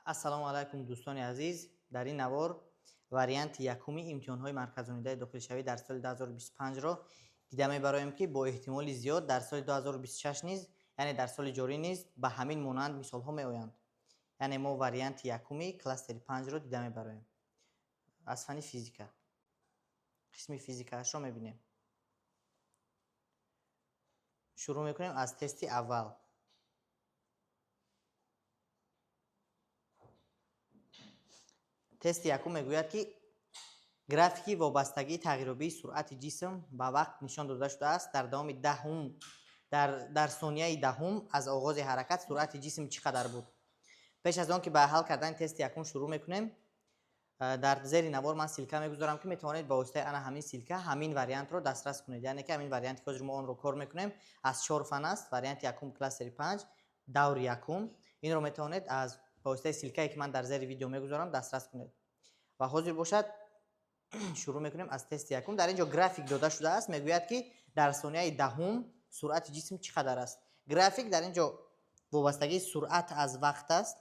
Ассалому алайкум, дӯстони азиз. Дар ин навор варианти якуми имтиҳонҳои марказонидаи дохилшавӣ дар соли 2025-ро дида мебароем, ки бо эҳтимоли зиёд дар соли 2026 низ, яъне дар соли ҷорӣ низ ба ҳамин монанд мисолҳо меоянд. Яъне мо варианти якуми кластери 5-ро дида мебароем. Аз фанни физика. Қисми физикаашро мебинем. Шурӯъ мекунем аз тести аввал. Тести якум мегӯяд, ки графики вобастагии тағйирёбии суръати ҷисм ба вақт нишон дода шудааст. Дар давоми даҳум, дар сонияи даҳум аз оғози ҳаракат суръати ҷисм чӣ қадар буд? Пеш аз он ки ба ҳал кардани тести якум шурӯъ мекунем, дар зери навор ман ссылка мегузорам, ки метавонед ба воситаи ана ҳамин ссылка ҳамин вариантро дастрас кунед. Яъне ки ҳамин варианте ки ҳозир мо онро кор мекунем, аз 4 фан аст. Варианти якум кластери 5, даври якум. Инро метавонед аз ба воситаи ссылкае, ки ман дар зери видео мегузорам, дастрас кунед. Ва ҳозир бошад шурӯъ мекунем аз тести якум. Дар ин ҷо график дода шудааст, мегӯяд, ки дар сонияи даҳум суръати ҷисм чӣ қадар аст. График дар ин ҷо вобастагии суръат аз вақт аст.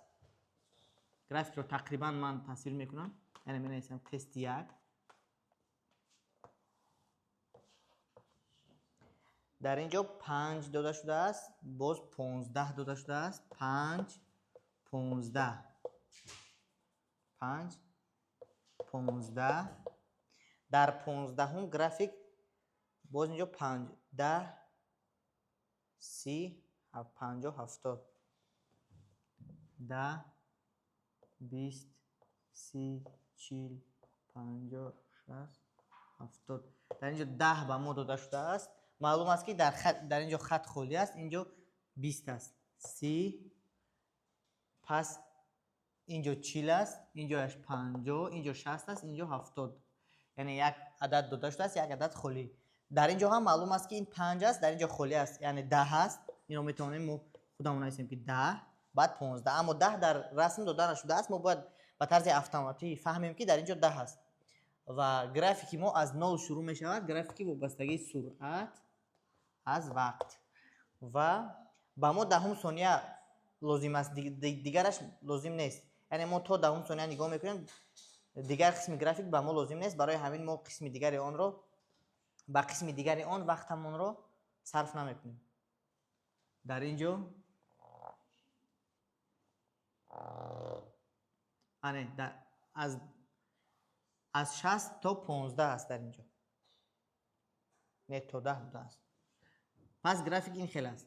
Графикро тақрибан ман тасвир мекунам, яъне менависам тести як. Дар ин ҷо 5 дода шудааст, боз 15 дода шудааст, 5, 15, 5, 15. Дар понздаҳум график боз инҷо 5, 10, 30, 50, 70, 10, 20, 30, 40, 50, 60, 70. Дар инҷо 10 ба мо дода шудааст. Маълум аст, ки дар инҷо хат холӣ аст, инҷо 20 аст, 30, пас инҷо 40 аст, инҷояш 50, инҷо 60 аст, инҷо 70. Яъне як адад дода шудааст, як адад холӣ. Дар инҷо ҳам маълум аст, ки ин 5 аст, дар инҷо холӣ аст, яъне 10 аст. Инро метавонем мо худамон нависем, ки 10, баъд 15. Аммо 10 дар расм дода нашудааст, мо бояд ба тарзи автоматӣ фаҳмем, ки дар инҷо 10 аст. Ва графики мо аз 0 шурӯъ мешавад, графики вобастагии суръат аз вақт. Ва ба мо даҳум сония лозим аст, дигараш лозим нест. Яъне мо то даҳум сония нигоҳ мекунем, дигар қисми график ба мо лозим нест. Барои ҳамин мо қисми дигари онро ба қисми дигари он вақтамонро сарф намекунем. Дар ин ҷо ане, аз 60 то 15 аст дар ин ҷо. Не, то 10 будааст. Пас график ин хел аст.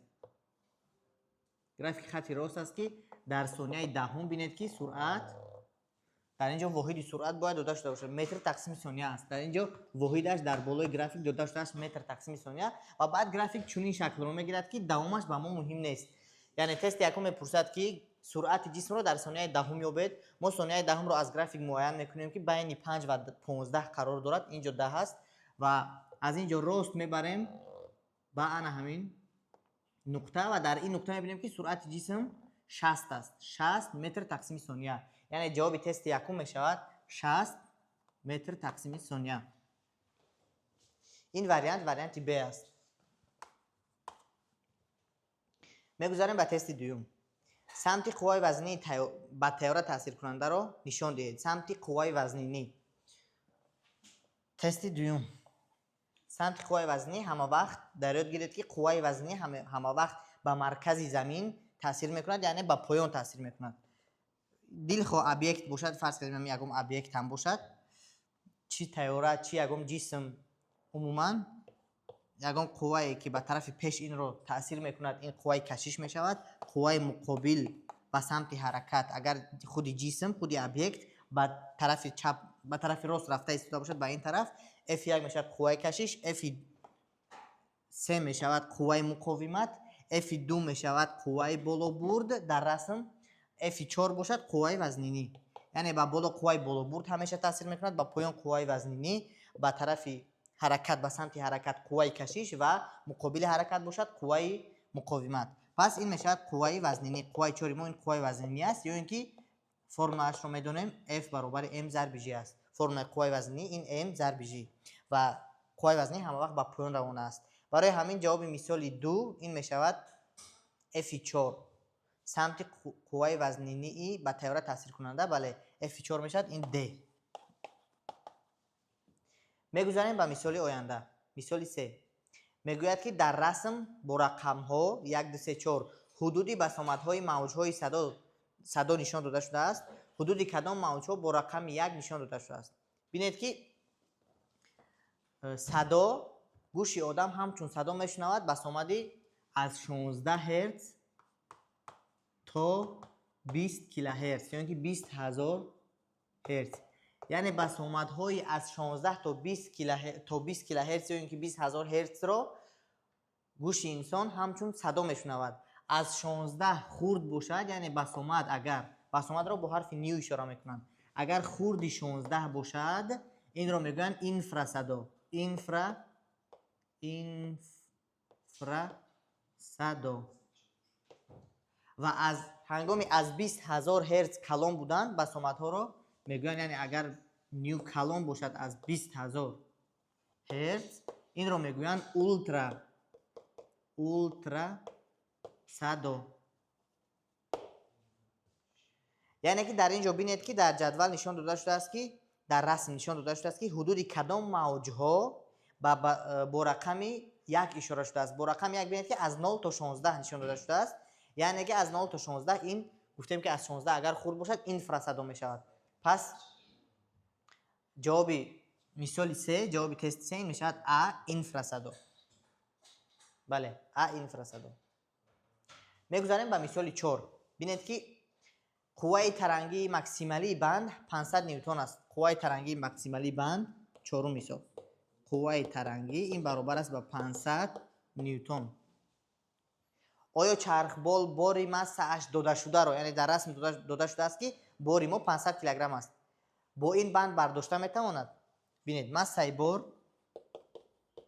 Графики хати рост аст, ки дар сонияи даҳум бинед, ки суръат дар ин ҷо воҳиди суръат бояд дода шуда бошад, метр тақсими сония аст. Дар ин ҷо воҳидаш дар болои график дода шудааст, метр тақсими сония. Ва баъд график чунин шаклро мегирад, ки давомаш ба мо муҳим нест. Яъне тести якум мепурсад, ки суръати ҷисмро дар сонияи даҳум ёбед. Мо сонияи даҳумро аз график муайян мекунем, ки байни 5 ва 15 қарор дорад, ин ҷо 10 аст ва аз ин ҷо рост мебарем ба ана ҳамин нуқта ва дар ин нуқта мебинем, ки суръати ҷисм 60 аст, 60 метр тақсими сония. Яъне ҷавоби тести якум мешавад 60 метр тақсими сония. Ин вариант варианти Б аст. Мегузарем ба тести дуюм. Самти қувваи вазнии ба тайёра таъсиркунандаро нишон диҳед. Самти қувваи вазнинӣ. Тести дуюм. Самти қувваи вазнӣ, ҳама вақт дар ёд гиред, ки қувваи вазнӣ ҳама вақт ба маркази замин таъсир мекунад, яъне ба поён таъсир мекунад. Дилхоҳ объект бошад, фарз кардем, ягон объект ҳам бошад, чӣ тайёра, чӣ ягон ҷисм, умуман ягон қуввае ки ба тарафи пеш инро таъсир мекунад, ин қувваи кашиш мешавад. Қувваи муқобил ба самти ҳаракат, агар худи ҷисм, худи объект ба тарафи чап, ба тарафи рост рафта истода бошад, ба ин тараф F1 мешавад қувваи кашиш, F3 мешавад қувваи муқовимат, F2 мешавад қувваи болобурд дар расм, F4 бошад қувваи вазнинӣ. Яъне ба боло қувваи болобурд ҳамеша таъсир мекунад, ба поён қувваи вазнинӣ, ба тарафи ҳаракат, ба самти ҳаракат қувваи кашиш ва муқобили ҳаракат бошад қувваи муқовимат. Пас ин мешавад қувваи вазнинӣ. Қувваи чори мо ин қувваи вазнинӣ аст, ё ин ки формулаашро медонем, F баробари M зарби G аст. Формулаи қувваи вазнинӣ ин M зарби G ва қувваи вазнинӣ ҳама вақт ба поён равона аст. Барои ҳамин ҷавоби мисоли 2 ин мешавад F4. Самти қувваи вазнинии ба тайёра таъсиркунанда, бале, F4 мешавад ин D. Мегузарем ба мисоли оянда. Мисоли се мегӯяд, ки дар расм бо рақамҳо 1, 2, 3, 4 ҳудуди басомадҳои мавҷҳои садо нишон дода шудааст. Ҳудуди кадом мавҷҳо бо рақами 1 нишон дода шудааст? Бинед, ки садо, гӯши одам ҳамчун садо мешунавад басомади аз 16 ҳерц то 20 килоҳерц ё ин ки 20 ҳазор ҳерц, яъне басомадҳои аз 16 то 20 килоҳерц ё ин ки 20 ҳазор ҳерцро гӯши инсон ҳамчун садо мешунавад. Аз 16 хурд бошад, яъне басомад, агар басомадро бо ҳарфи ню ишора мекунанд, агар хурди 16 бошад, инро мегӯянд инфрасадо, инфрасадо. Ва аз ҳангоми аз 20 ҳазор ҳерц калон будан басомадҳоро мегӯянд, яъне агар ню калон бошад аз 20 ҳазор ҳерц, инро мегӯянд ултрасадо. Яъне ки дар ин ҷо бинед, ки дар ҷадвал нишон дода шудааст, ки дар расм нишон дода шудааст, ки ҳудуди кадом мавҷҳо бо рақами 1 ишора шудааст. Бо рақами 1, бинед, ки аз 0 то 16 нишон дода шудааст, яъне ки аз 0 то 16, ин гуфтем, ки аз 16 агар хурд бошад, инфрасадо мешавад. Пас ҷавоби мисоли се, ҷавоби тести се ин мешавад а, инфрасадо. Бале, а, инфрасадо. Мегузарем ба мисоли чор. Бинед, ки қувваи тарангии максималии банд 500 ньютон аст. Қувваи тарангии максималии банд, чорум мисол, қувваи тарангӣ ин баробар аст ба 500 ньютон. Оё чархбол бори массааш додашударо, яъне дар расм дода шудааст, ки бори мо 500 килограмм аст, бо ин банд бардошта метавонад? Бинед, массаи бор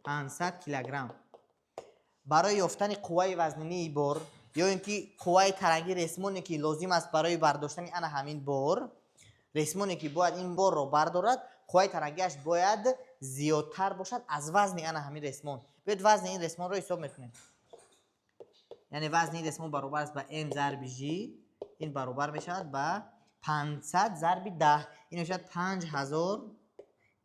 500 килограмм. Барои ёфтани қувваи вазнинии бор ё ин ки қувваи тарангии ресмоне, ки лозим аст барои бардоштани ана ҳамин бор, ресмоне, ки бояд ин борро бардорад, қувваи тарангиаш бояд зиёдтар бошад аз вазни ана ҳамин ресмон. Биёед, вазни ин ресмонро ҳисоб мекунем. Яъне вазни ин ресмон баробар аст ба м зарби ж. Ин баробар мешавад ба 500 зарби 10, ин мешавад 5000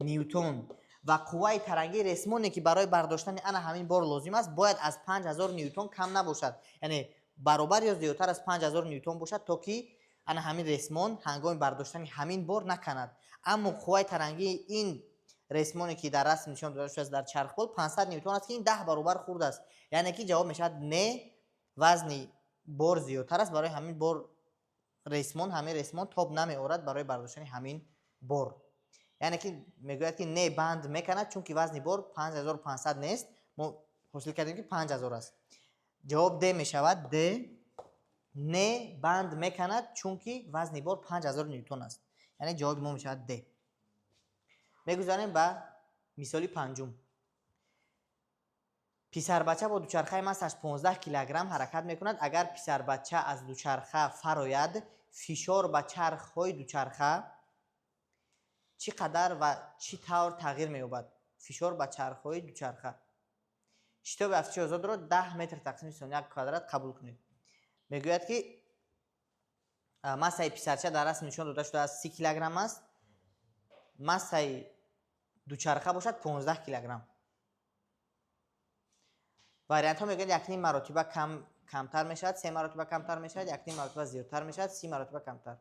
ньютон. Ва қувваи тарангии ресмоне, ки барои бардоштани ана ҳамин бор лозим аст, бояд аз 5000 ньютон кам набошад, яъне баробар ё зиёдтар аз 5000 ньютон бошад, то ки ана ҳамин ресмон ҳангоми бардоштани ҳамин бор наканад. Аммо қувваи тарангии ин ресмоне, ки дар расм нишон дода шудааст дар чархбол, 500 ньютон аст, ки ин 10 баробар хурд аст. Яъне ки ҷавоб мешавад не, вазни бор зиёдтар аст, барои ҳамин бор ресмон, ҳамин ресмон тоб намеорад барои бардоштани ҳамин бор. Яъне ки мегӯяд, ки не, банд меканад, чунки вазни бор 5500 нест, мо ҳосил кардем, ки 5000 аст. Ҷавоб д мешавад, д, не, банд меканад, чунки вазни бор 5000 ньютон аст. Яъне ҷавоби мо мешавад д. Мегузарем ба мисоли панҷум. Писарбача бо дучархаи массаш 15 килограмм ҳаракат мекунад. Агар писарбача аз дучарха фарояд, фишор ба чархҳои дучарха чӣ қадар ва чӣ тавр тағйир меёбад? Фишор ба чархҳои дучарха. Шитоби афтиши озодро 10 метр тақсими сония квадрат қабул кунед. Мегӯяд, ки массаи писарча дар расм нишон дода шудааст, 30 килограмм аст, массаи дучарха бошад 15 килограмм. Вариантҳо мегӯянд: 1,5 маротиба камтар мешавад, се маротиба камтар мешавад, 1,5 маротиба зиёдтар мешавад, 30 маротиба камтар.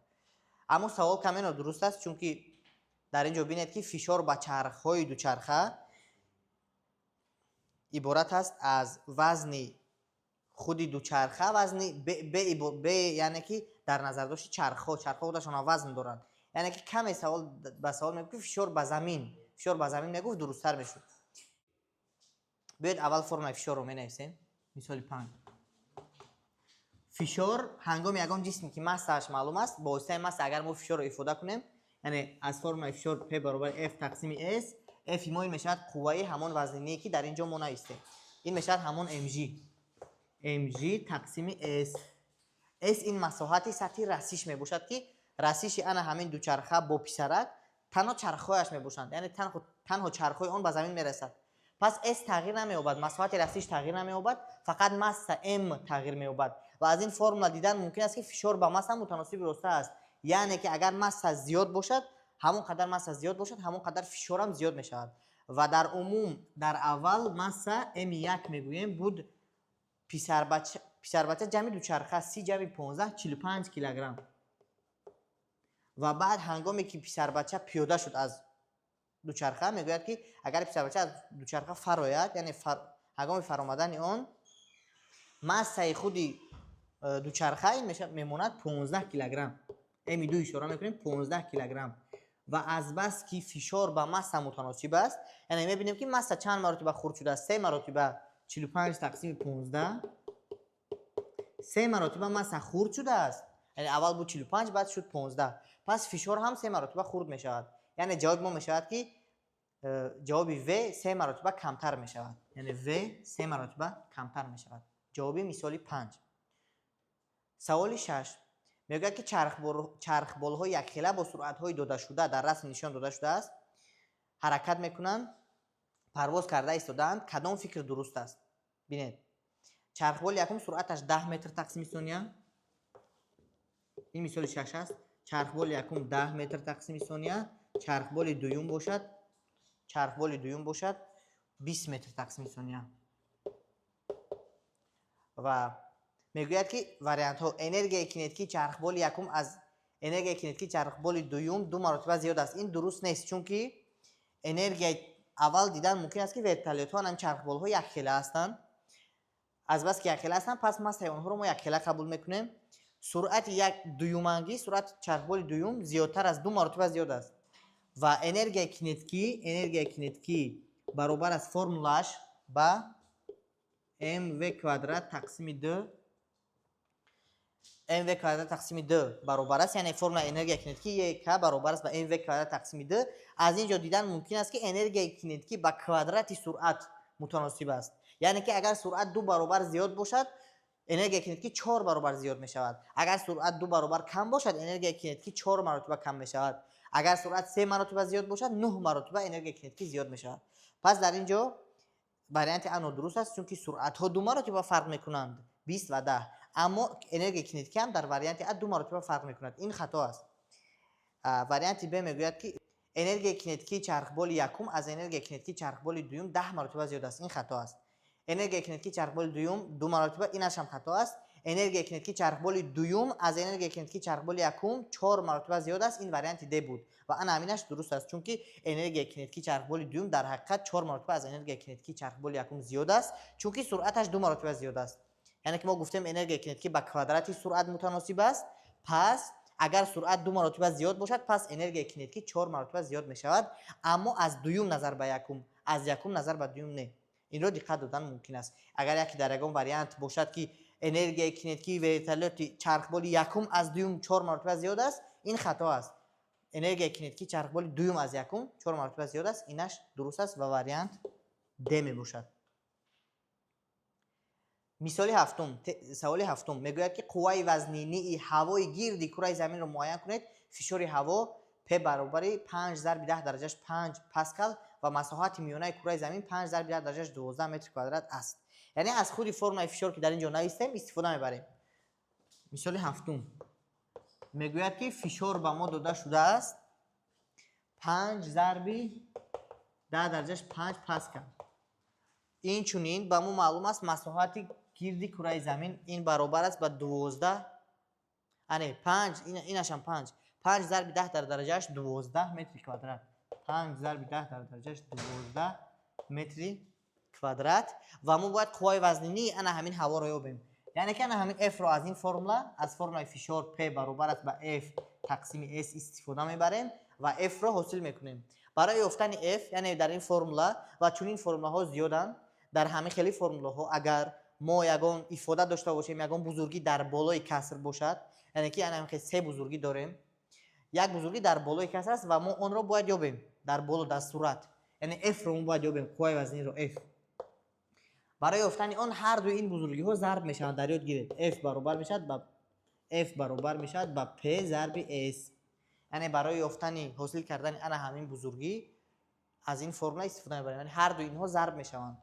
Аммо савол каме нодуруст аст, чунки дар ин ҷо бинед, ки фишор ба чархҳои дучарха иборат аст аз вазни худи дучарха, вазни бе, яъне ки дар назардошти чархҳо, чархҳо худашон вазн доранд. Яъне ки каме савол ба савол мегуфт, ки фишор ба замин, фишор ба замин мегуфт, дурусттар мешуд. Биёед, аввал формулаи фишорро менависем. Мисоли панҷ. Фишор ҳангоми ягон ҷисме, ки массааш маълум аст, бо воситаи масса агар мо фишорро ифода кунем, яъне аз формулаи фишор p баробари f тақсими s. F мо ин мешавад қувваи ҳамон вазниние, ки дар ин ҷо мо навистем, ин мешавад ҳамон mg, mg тақсими s. S ин масоҳати сатҳи расиш мебошад, ки расиши ана ҳамин дучарха бо писарак танҳо чархҳояш мебошанд, яъне танҳо чархҳои он ба замин мерасад. Пас s тағйир намеёбад, масоҳати расиш тағйир намеёбад, фақат масса m тағйир меёбад. Ва аз ин формула дидан мумкин аст, ки фишор ба масса мутаносиби роста аст, яъне ки агар масса зиёд бошад, ҳамон қадар масса зиёд бошад, ҳамон қадар фишорам зиёд мешавад. Ва дар умум дар аввал масса М1 мегӯем буд писарбача ҷамъи дучарха 30 ҷамъи 15, 45 килограмм. Ва баъд, ҳангоме ки писарбача пиёда шуд аз дучарха, мегӯяд, ки агар писарбача аз дучарха фарояд, яъне ҳангоми фаромадани он массаи худи дучарха ин мемонад 15 килограмм. М2 ишора мекунем, 15 килограмм. Ва азбаски фишор ба масса мутаносиб аст, яъне мебинем, ки масса чанд маротиба хурд шудааст? Се маротиба. 45 тақсими 15, се маротиба масса хурд шудааст. Яъне аввал буд 45, баъд шуд 15, пас фишор ҳам се маротиба хурд мешавад. Яъне ҷавоби мо мешавад, ки ҷавоби В се маротиба камтар мешавад, яъне В се маротиба камтар мешавад. Ҷавоби мисоли панҷ. Саволи шаш мегӯяд, ки чархболҳои якхела бо суръатҳои додашуда дар расм нишон дода шудааст, ҳаракат мекунанд, парвоз карда истодаанд. Кадом фикр дуруст аст? Бинед, чархболи якум суръаташ 10 метр тақсими сония. Ин мисоли шаш аст. Чархболи якум 10 метр тақсими сония, чархболи дуюм бошад 20 метр тақсими сония. Ва мегӯяд, ки вариантҳо: энергияи кинетикии чархболи якум аз энергияи кинетикии чархболи дуюм ду маротиба зиёд аст. Ин дуруст нест, чунки энергияи аввал дидан мумкин аст, ки вертолётҳо, ҳамин чархболҳо якхела ҳастанд. Азбаски якхела ҳастанд, пас массаи онҳоро мо якхела қабул мекунем. Суръати як дуюмангӣ, суръати чархболи дуюм зиёдтар аз ду маротиба зиёд аст. Ва энергияи кинетикӣ баробар аст формулаш ба mv квадрат тақсими д, mv квадрат тақсими д баробар аст. Яъне формулаи энергияи кинетикӣ Ек баробар аст ба mv квадрат тақсими д. Аз ин ҷо дидан мумкин аст, ки энергияи кинетикӣ ба квадрати суръат мутаносиб аст, яъне ки агар суръат ду баробар зиёд бошад, энергияи кинетикӣ чор баробар зиёд мешавад. Агар суръат ду баробар кам бошад, энергияи кинетикӣ чор маротиба кам мешавад. Агар суръат се маротиба зиёд бошад, нӯҳ маротиба энергияи кинетикӣ зиёд мешавад. Пас дар ин ҷо варианти А нодуруст аст, чунки суръатҳо ду маротиба фарқ мекунанд, 20 ва 10, аммо энергияи кинетикӣ ҳам дар варианти А ду маротиба фарқ мекунад. Ин хато аст. Варианти Б мегӯяд, ки энергияи кинетикии чархболи якум аз энергияи кинетикии чархболи дуюм 10 маротиба зиёд аст. Ин хато аст. Энергияи кинетикии чархболи дуюм ду маротиба, инаш ҳам хато аст. Энергияи кинетикии чархболи дуюм аз энергияи кинетикии чархболи якум чор маротиба зиёд аст. Ин варианти Д буд ва ана ҳаминаш дуруст аст, чунки энергияи кинетикии чархболи дуюм дар ҳақиқат чор маротиба аз энергияи кинетикии чархболи якум зиёд аст, чунки суръаташ ду маротиба зиёд аст. Яъне ки мо гуфтем, энергияи кинетикӣ ба квадрати суръат мутаносиб аст. Пас агар суръат ду маротиба зиёд бошад, пас энергияи кинетикӣ чор маротиба зиёд мешавад, аммо аз дуюм назар ба якум, аз якум назар ба дуюм не. Инро диққат додан мумкин аст. Агар яке дар ягон вариант бошад, ки энергияи кинетикии вертолёти чархболи якум аз дуюм чор маротиба зиёд аст, ин хато аст. Энергияи кинетикии чархболи дуюм аз якум чор маротиба зиёд аст, инаш дуруст аст ва вариант Д мебошад. Мисоли ҳафтум, саволи ҳафтум мегӯяд, ки қувваи вазнинии ҳавои гирди кураи заминро муайян кунед. Фишори ҳаво П баробари 5 зарби 10 дараҷаш 5 паскал ва масоҳати миёнаи кураи замин 5 зарби 10 дараҷаш 12 метри квадрат аст. Яъне аз худи формулаи фишор, ки дар ин ҷо навистем, истифода мебарем. Мисоли ҳафтум мегӯяд, ки фишор ба мо дода шудааст 5 зарби 10 дараҷаш 5 паскал. Инчунин ба мо маълум аст, масоҳати гирди кураи замин ин баробар аст ба 12, ане, панҷ, инашам панҷ, панҷ зарби 10 дар дараҷааш 12 метри квадрат, 5 зарби 10 дар дараҷааш 12 метри квадрат. Ва мо бояд қувваи вазнинии ана ҳамин ҳаворо ёбем. Яъне ки ана ҳамин F-ро аз ин формула, аз формулаи фишор P баробар аст ба F тақсими S, истифода мебарем ва F-ро ҳосил мекунем. Барои ёфтани F, яъне дар ин формула ва чунин формулаҳо зиёданд, дар ҳамин хели формулаҳо агар мо ягон ифода дошта бошем, ягон бузургӣ дар болои каср бошад, яъне ки ана ҳамин се бузургӣ дорем, як бузургӣ дар болои каср аст ва мо онро бояд ёбем дар боло, дар сурат, яъне F-ро мо бояд ёбем, қувваи вазниро F. Барои ёфтани он ҳар дуи ин бузургиҳо зарб мешаванд. Дар ёд гиред, F баробар мешавад ба P зарби S. Яъне барои ёфтани, ҳосил кардани ана ҳамин бузургӣ аз ин формула истифода мебарем. Яъне ҳар дуи инҳо зарб мешаванд.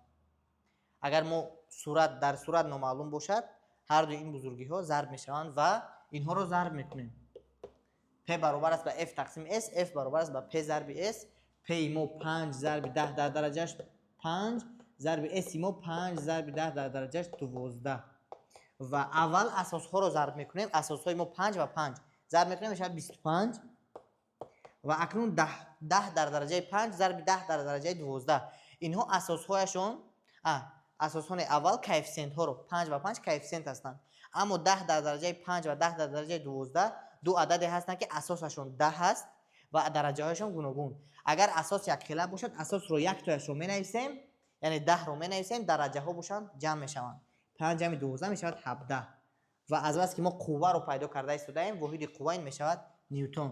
Агар мо сурат дар сурат номаълум бошад, Ҳар дуи ин бузургиҳо зарб мешаванд ва инҳоро зарб мекунем. P баробар аст ба F тақсими S, F баробар аст ба P зарби S. P-и мо 5 зарби 10 дар дараҷаш 5 зарби S-и мо 5 зарби 10 дар дараҷаш 12. Ва аввал асосҳоро зарб мекунем. Асосҳои мо 5 ва 5 зарб мекунем, мешавад 25. Ва акнун 10 дар дараҷаи 5 зарби 10 дар дараҷаи 12. Инҳо асосҳояшон, асосҳои аввал коэффисиентҳоро 5 ва 5 коэффисиент ҳастанд. Аммо 10 дар дараҷаи 5 ва 10 дар дараҷаи 12 ду ададе ҳастанд, ки асосашон 10 ҳаст ва дараҷаҳояшон гуногун. Агар асос якхела бошад, асосро яктояшро менависем, яъне 10-ро менависем, дараҷаҳо бошанд ҷамъ мешаванд. 5 ҷамъи 12 мешавад 17. Ва аз бас ки мо қувваро пайдо карда истодаем, воҳиди қувва ин мешавад ньютон.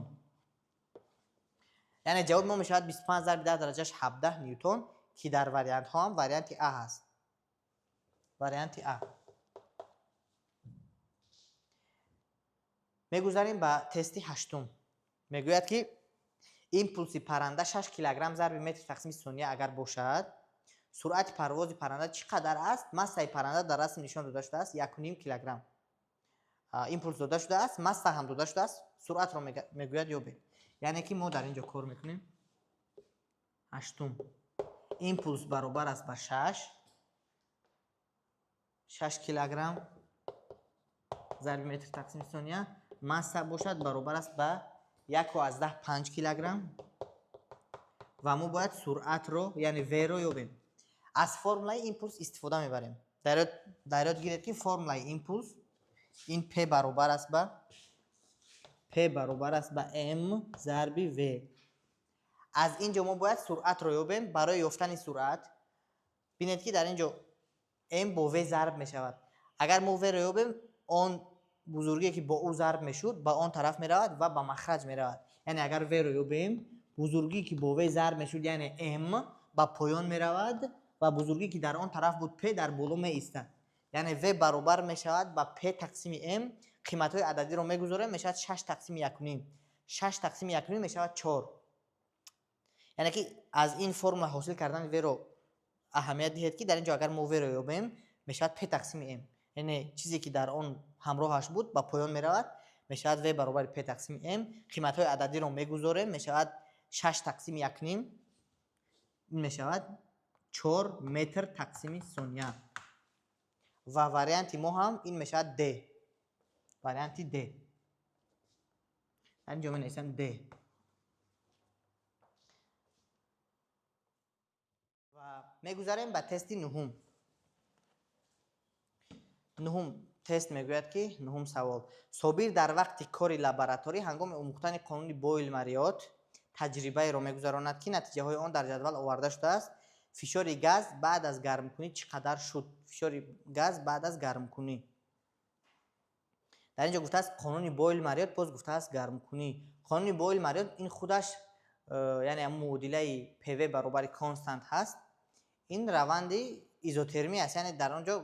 Яъне ҷавоби мо мешавад 25 зарби 10 дараҷаш 17 ньютон, ки дар вариантҳо ҳам варианти А ҳаст. Варианти А. Мегузарем ба тести ҳаштум. Мегӯяд, ки импулси парранда 6 килограмм зарби метр тақсими сония агар бошад, суръати парвози парранда чӣ қадар аст? Массаи парранда дар расм нишон дода шудааст 1,5 килограмм. Импулс дода шудааст, масса ҳам дода шудааст, суръатро мегӯяд ёбед. Яъне ки мо дар ин ҷо кор мекунем. Ҳаштум. Импулс баробар аст ба 6 килограмм зарби метр тақсими сония, масса бошад баробар аст ба 1,5 килограмм ва мо бояд суръатро, яъне v-ро ёбем. Аз формулаи импулс истифода мебарем. Дар ёд гиред, ки формулаи импулс ин p баробар аст ба p баробар аст ба m зарби v. Аз ин ҷо мо бояд суръатро ёбем. Барои ёфтани суръат бинед, ки дар ин ҷо m бо v зарб мешавад. Агар мо v-ро ёбем, он бузургие ки бо ӯ зарб мешуд, ба он тараф меравад ва ба махраҷ меравад. Яъне агар v-ро ёбем, бузургие ки бо v зарб мешуд, яъне m ба поён меравад ва бузургие ки дар он тараф буд, p дар боло меистад. Яъне v баробар мешавад ба p тақсими m. Қиматҳои ададиро мегузорем, мешавад 6 тақсими 1,5. 6 тақсими 1,5 мешавад 4. Яъне ки аз ин формула ҳосил кардани v-ро аҳамият диҳед, ки дар ин ҷо агар мо v-ро ёбем, мешавад p тақсими m. Яъне чизе ки дар он ҳамроҳаш буд ба поён меравад, мешавад v баробари p тақсими m. Қиматҳои ададиро мегузорем, мешавад 6 тақсими 1,5, ин мешавад 4 метр тақсими сония. Ва варианти мо ҳам ин мешавад D. Варианти D. Дар ин ҷо менависам D. Ва мегузарем ба тести нуҳум. Нуҳум тест мегӯяд, ки нуҳум савол. Собир дар вақти кори лабораторӣ ҳангоми омӯхтани қонуни Бойл-Мариот таҷрибаеро мегузаронад, ки натиҷаҳои он дар ҷадвал оварда шудааст. Фишори газ баъд аз гармкунӣ чӣ қадар шуд? Фишори газ баъд аз гармкунӣ. Дар ин ҷо гуфтааст қонуни Бойл-Мариот, боз гуфтааст гармкунӣ. Қонуни Бойл-Мариот ин худаш, яъне муодилаи PV баробари констант ҳаст. Ин раванди изотермӣ аст, яъне дар он ҷо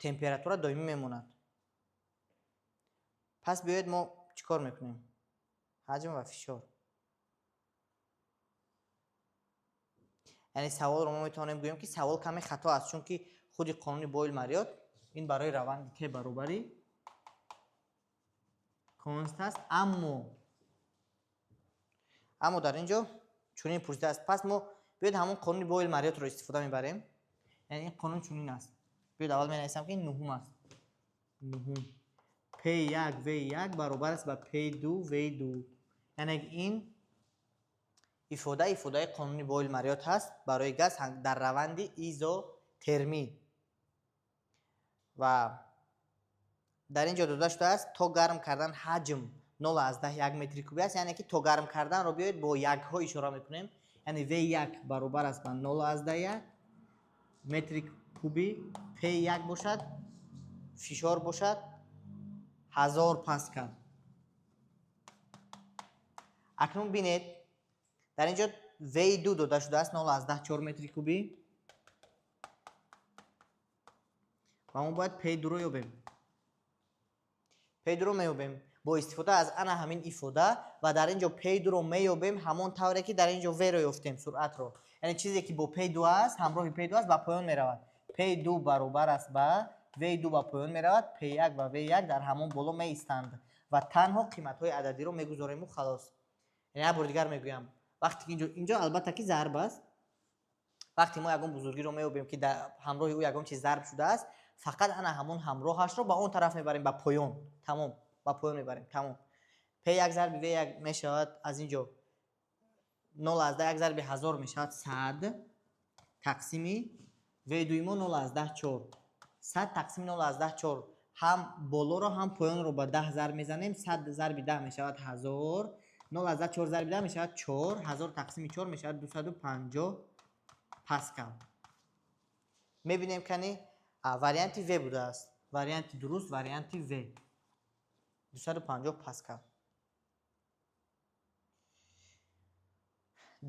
температура доимӣ мемонад. Пас биёед мо чӣ кор мекунем? Ҳаҷм ва фишор. Яъне саволро мо метавонем гӯем, ки савол каме хато аст, чунки худи қонуни Бойл-Мариот ин барои раванди Т баробари конст аст, аммо дар ин ҷо чунин пурсидааст. Пас мо биёед ҳамон қонуни Бойл-Мариотро истифода мебарем. Яъне ин қонун чунин аст. Биёед аввал менависам, ки ин нуҳум аст. Нуҳум. P1 V1 баробар аст ба P2 V2. Яъне ин ифодаи қонуни Бойл-Мариот ҳаст барои газ дар раванди изотермӣ. Ва дар ин ҷо дода шудааст то гарм кардан ҳаҷм 0,1 метри кубӣ аст, яъне ки то гарм карданро биёед бо якҳо ишора мекунем. Яъне V1 баробар аст ба 0,1 метри кубӣ, P1 бошад, фишор бошад 1000 паскал. Акнун бинед, дар ин ҷо V2 дода шудааст 0,4 метри кубӣ ва мо бояд P2-ро ёбем. P2-ро меёбем бо истифода аз ана ҳамин ифода ва дар ин ҷо P2-ро меёбем ҳамон тавре ки дар ин ҷо V-ро ёфтем, суръатро. Яъне чизе ки бо P2 аст, ҳамроҳи P2 аст, ба поён меравад. P2 баробар аст ба V2 ба поён меравад, P1 ва V1 дар ҳамон боло меистанд ва танҳо қиматҳои ададиро мегузориму халос. Яъне як бор дигар мегӯям, вақте ки инҷо албатта ки зарб аст, вақте мо ягон бузургиро меёбем ки дар ҳамроҳи ӯ ягон чиз зарб шудааст, фақат ана ҳамон ҳамроҳашро ба он тараф мебарем, ба поён. Тамом, ба поён мебарем, тамом. P1 зарби V1 мешавад аз инҷо 0,1 зарби 1000 мешавад 100 тақсими V2 мо 0,4. 100 тақсими 0,4 ҳам болоро ҳам поёнро ба 10 зарб мезанем. 100 зарби 10 мешавад 1000, 0,4 зарби 10 мешавад 4, 1000 тақсими 4 мешавад 250 паскал. Мебинем кани варианти В будааст. Варианти дуруст варианти В. 250 паскал.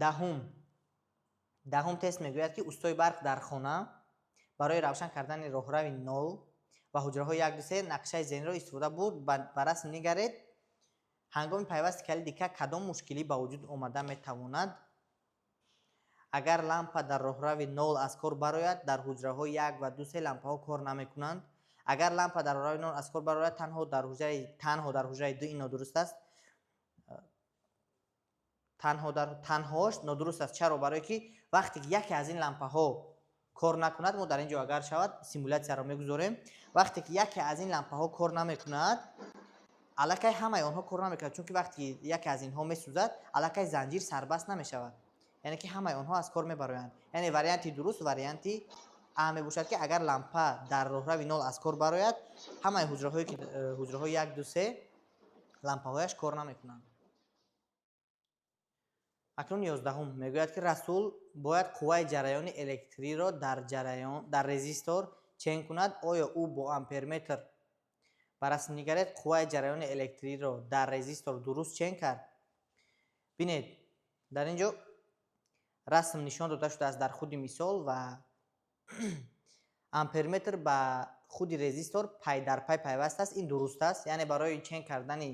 Даҳум. Даҳум тест мегӯяд, ки устои барқ дар хона барои равшан кардани роҳрави 0 ва ҳуҷраҳои 1, 2, 3 нақшаи зеҳниро истифода бурд. Ба расм нигаред. Ҳангоми пайвасти калиди К кадом мушкилӣ ба вуҷуд омада метавонад? Агар лампа дар роҳрави 0 аз кор барояд, дар ҳуҷраҳои 1 ва 2, 3 лампаҳо кор намекунанд. Агар лампа дар роҳрави 0 аз кор барояд, танҳо дар ҳуҷраи 2 ин нодуруст аст. Танҳош нодуруст аст. Чаро? Барое ки вақте ки яке аз ин лампаҳо кор накунад, мо дар ин ҷо агар шавад симулятсияро мегузорем. Вақте ки яке аз ин лампаҳо кор намекунад, аллакай ҳамаи онҳо кор намекунад, чунки вақте ки яке аз инҳо месӯзад, аллакай занҷир сарбаст намешавад. Яъне ки ҳамаи онҳо аз кор мебароянд. Яъне варианти дуруст варианти А мебошад, ки агар лампа дар роҳрави 0 аз кор барояд, ҳамаи ҳуҷраҳое ки ҳуҷраҳои 1, 2, 3 лампаҳояш кор намекунанд. Акнун 11 мегӯяд, ки Расул бояд қувваи ҷараёни электриро дар резистор чен кунад. Оё ӯ бо амперметр ба расм нигаред қувваи ҷараёни электриро дар резистор дуруст чен кард? Бинед, дар ин ҷо расм нишон дода шудааст дар худи мисол ва амперметр ба худи резистор пай дар пай пайваст аст. Ин дуруст аст. Яъне барои чен кардани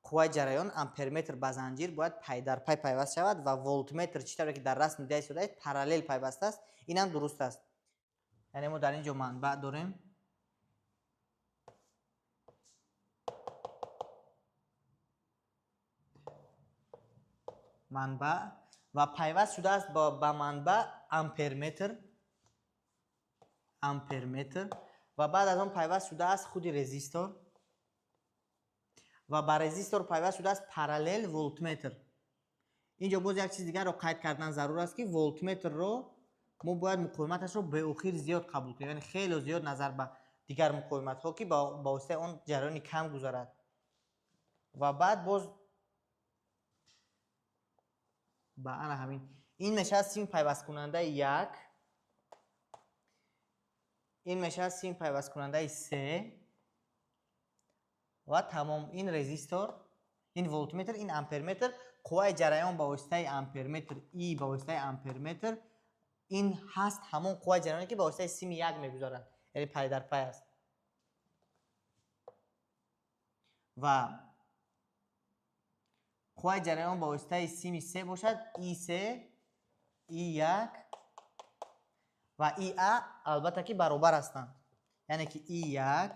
қувваи ҷараён амперметр ба занҷир бояд пай дар пай пайваст шавад ва волтметр, чӣ тавре ки дар расм дида истодаед, параллел пайваст аст. Инам дуруст аст. Яъне мо дар ин ҷо манбаъ дорем. Манбаъ ва пайваст шудааст ба манбаъ амперметр ва баъд аз он пайваст шудааст худи резистор ва ба резистор пайваст шудааст параллел волтметр. Инҷо боз як чиз дигарро қайд кардан зарур аст, ки волтметрро мо бояд муқовиматашро беохир зиёд қабул кунем, яъне хеле зиёд назар ба дигар муқовиматҳо, ки ба воситаи он ҷараёни кам гузарад. Ва баъд боз ба ана ҳамин ин мешавад сими пайвасткунандаи 1, ин мешавад сими пайвасткунандаи 3 ва тамом. Ин резистор, ин волтметр, ин амперметр, қувваи ҷараён ба воситаи амперметр, И ба воситаи амперметр, ин ҳаст ҳамон қувваи ҷараёне ки ба воситаи сими 1 мегузарад, яъне пай дар пай аст. Ва қувваи ҷараён ба воситаи сими 3 бошад, И3, И1 ва ИА албатта ки баробар ҳастанд. Яъне ки И1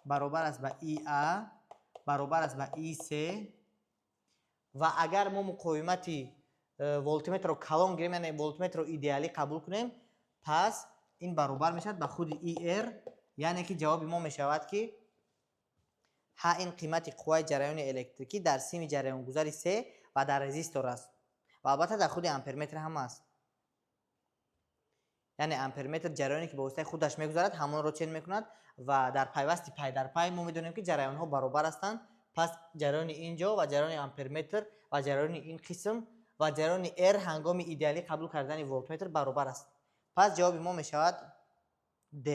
баробар аст ба ИА баробар аст ба И3. Ва агар мо муқовимати волтметрро калон гирем, яъне волтметрро идеалӣ қабул кунем, пас ин баробар мешавад ба худи ИР, яъне ки ҷавоби мо мешавад, ки ҳа ин қимати қувваи ҷараёни электрикӣ дар сими ҷараёнгузари 3 ва дар резистор аст ва албатта дар худи амперметр ҳам аст. Яъне амперметр ҷараёне ки ба воситаи худаш мегузарад, ҳамонро чен мекунад ва дар пайвасти пай дар пай мо медонем, ки ҷараёнҳо баробар ҳастанд. Пас ҷараёни ин ҷо ва ҷараёни амперметр ва ҷараёни ин қисм ва ҷараёни R ҳангоми идеалӣ қабул кардани волтметр баробар аст. Пас ҷавоби мо мешавад D.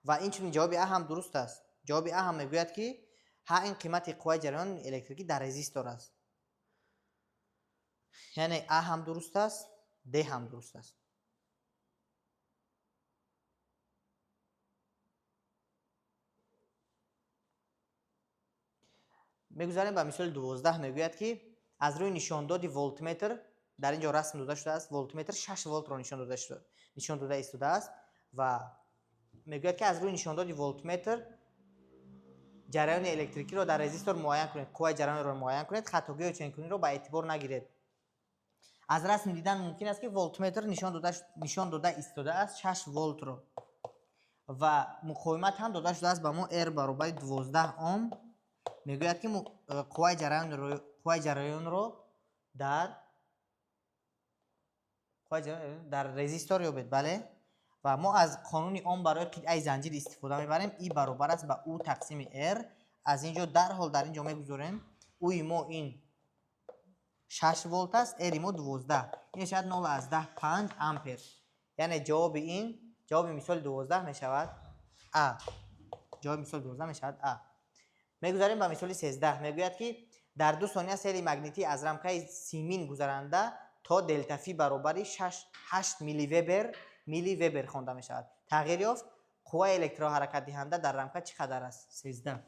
Ва инчунин ҷавоби А ҳам дуруст аст. Ҷавоби А ҳам мегӯяд, ки ҳа ин қимати қувваи ҷараёни электрикӣ дар резистор аст. Яъне А ҳам дуруст аст, Д ҳам дуруст аст. Мегузарем ба мисоли 12. Мегӯяд, ки аз рӯи нишондоди волтметр Дар ин ҷо расм дода шудааст, волтметр 6 волтро нишон дода истодааст ва мегӯяд, ки аз рӯи нишондоди волтметр ҷараёни электрикиро дар резистор муайян кунед, қувваи ҷараёнро муайян кунед, хатогиҳои ченкуниро ба эътибор нагиред. Аз расм дидан мумкин аст, ки волтметр нишон дода истодааст 6 волтро ва муқовимат ҳам дода шудааст ба мо, R баробари 12 ом. Мегӯяд, ки қувваи ҷараёнро дар резистор ёбед. Бале, ва мо аз қонуни Ом барои қитъаи занҷир истифода мебарем. И баробар аст ба У тақсими R. Аз ин ҷо дарҳол дар ин ҷо мегузорем. Уи мо ин 6 волт аст, R мо 12, ин мешавад 0,5 ампер. Яъне ҷавоби мисоли 12 мешавад А. Ҷавоби мисоли 12 мешавад А. Мегузарем ба мисоли 13. Мегӯяд, ки дар 2 сония сели магнитӣ аз рамкаи симин гузаранда то делта фи баробари 8 милливебер хонда мешавад тағйир ёфт. Қувваи электроҳаракатдиҳанда дар рамка чӣ қадар аст? 13.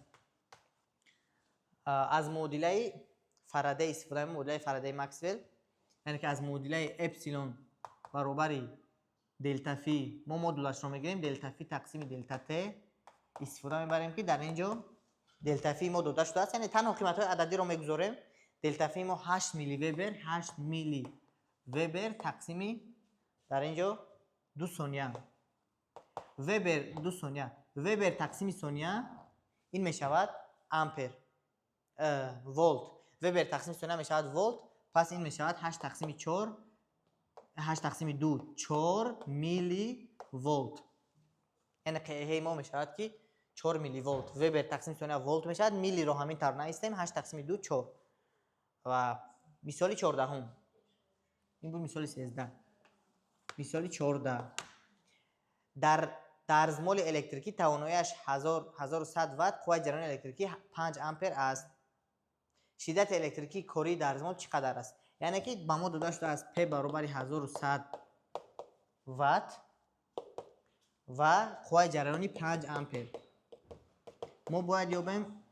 Аз муодилаи Фарадей истифода мебарем, муодилаи Фарадей Максвел, яъне ки аз муодилаи эпсилон баробари делта фи, мо модулашро мегирем, делта фи тақсими делта т истифода мебарем, ки дар ин ҷо делта фи мо дода шудааст, яъне танҳо қиматҳои ададиро мегузорем. Делта фи мо 8 милливебер, 8 милливебер тақсими дар ин ҷо 2 сония, вебер 2 сония, вебер тақсими сония ин мешавад ампер, волт. Вебер тақсими сония мешавад волт. Пас ин мешавад 8 тақсими 4, 8 тақсими 2, 4 милливолт. Яъне қеҳеи мо мешавад, ки 4 милливолт. Вебер тақсими сония волт мешавад, миллиро ҳамин тавр навистем, 8 тақсими 2, 4. Ва мисоли 14-ум. Ин буд мисоли 13. Мисоли 14. Дар дарзмоли электрикӣ тавоноияш 1100 ватт, қувваи ҷараёни электрикӣ 5 ампер аст. Шиддати электрикии кории дарзмол чӣ қадар аст? Яъне ки ба мо дода шудааст П баробари 1100 ватт ва қувваи ҷараёни 5 ампер. Мо бояд ёбем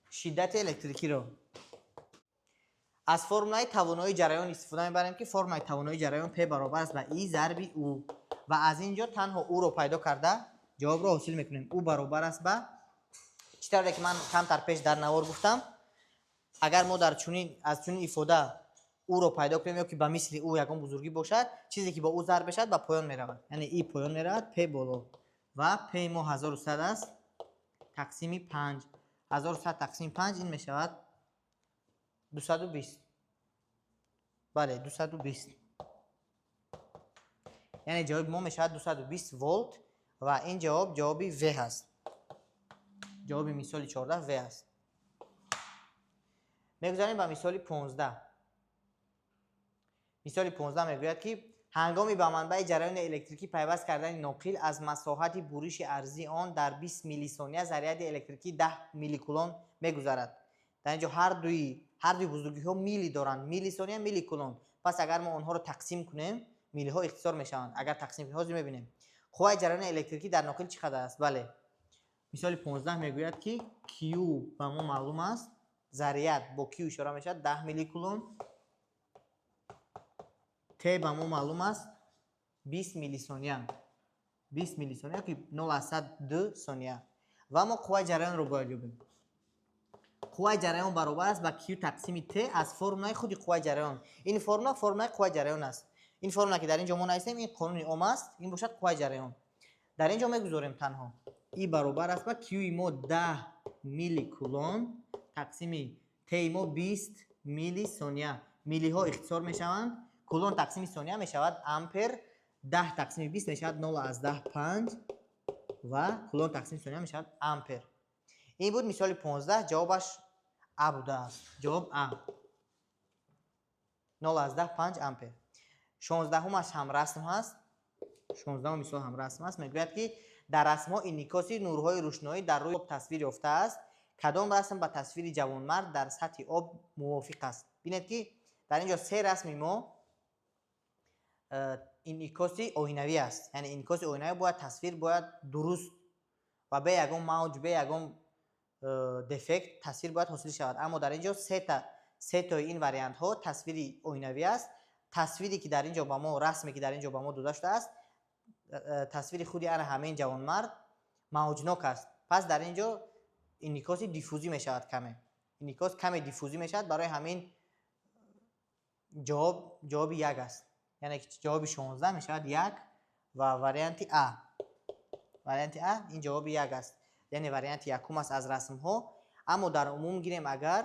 шиддати электрикиро. Аз формулаи тавоноии ҷараён истифода мебарем, ки формулаи тавоноии ҷараён П баробар аст ба И зарби У, ва аз ин ҷо танҳо Уро пайдо карда ҷавобро ҳосил мекунем. У баробар аст ба, чӣ тавре ки ман камтар пеш дар навор гуфтам, агар мо дар чунин аз чунин ифода Уро пайдо кунем ё ки ба мисли У ягон бузургӣ бошад, чизе ки бо У зарб бешавад, ба поён меравад, яъне И поён меравад, П боло. Ва П мо 1100 аст, тақсими 5, 1100 тақсими 5 ин мешавад 220. Бале, 220. Яъне ҷавоби мо мешавад 220 волт ва ин ҷавоб ҷавоби В ҳаст. Ҷавоби мисоли 14 В аст. Мегузарем ба мисоли 15. Мисоли 15 мегӯяд, ки ҳангоми ба манбаи ҷараёни электрикӣ пайваст кардани ноқил аз масоҳати буриши арзии он дар 20 миллисония заряди электрикӣ 10 милликулон мегузарад. Дар ин ҷо ҳар дуи бузургиҳо милли доранд, миллисония, милликулон. Пас агар мо онҳоро тақсим кунем, миллиҳо ихтисор мешаванд. Агар тақсим кунем, ҳозир мебинем, қувваи ҷараёни электрикӣ дар ноқил чӣ қадар аст? Бале, мисоли 15 мегӯяд, ки Q ба мо маълум аст, заряд бо Q ишора мешавад, 10 милликулон, Т ба мо маълум аст, 20 миллисония, 20 миллисония ки 0,2 сония, ва мо қувваи ҷараёнро бояд ёбем. Қувваи ҷараён баробар аст ба Q тақсими Т. Аз формулаи худи қувваи ҷараён, ин формула формулаи қувваи ҷараён аст. Ин формула, ки дар ин ҷо мо нависем, ин қонуни Ом аст, ин бошад қувваи ҷараён. Дар ин ҷо мегузорем танҳо. И баробар аст ба Q-и мо 10 милликулон тақсими Т-и мо 20 миллисония. Миллиҳо ихтисор мешаванд, кулон тақсими сония мешавад ампер, 10 тақсими 20 мешавад 0,5 ва кулон тақсими сония мешавад ампер. Ин буд мисоли 15, ҷавобаш А будааст. Ҷавоб А, 0,5 ампер. 16-ҳумаш ҳам расм ҳаст. 16-ум мисол ҳам расм аст. Мегӯяд, ки дар расмҳо инъикоси нурҳои рӯшноӣ дар рӯи об тасвир ёфтааст. Кадом расм ба тасвири ҷавонмард дар сатҳи об мувофиқ аст? Бинед, ки дар ин ҷо се расми мо инъикоси оинавӣ аст, яъне инъикоси оинавӣ бояд тасвир бояд дуруст ва бе ягон мавҷ, бе ягон дефект тасвир бояд ҳосил шавад. Аммо дар ин ҷо сетои ин вариантҳо тасвири оинавӣ аст. Тасвире ки дар ин ҷо ба мо, расме ки дар ин ҷо ба мо дода шудааст, тасвири худи ана ҳамин ҷавонмард мавҷнок аст. Пас дар ин ҷо инъикоси диффузӣ мешавад каме. Инъикос каме диффузӣ мешавад, барои ҳамин ҷавоб ҷавоби як аст. Яъне ки ҷавоби 16 мешавад як ва варианти А. Варианти А ин ҷавоби як аст. Яъне варианти якум аст аз расмҳо. Аммо дар умум гирем, агар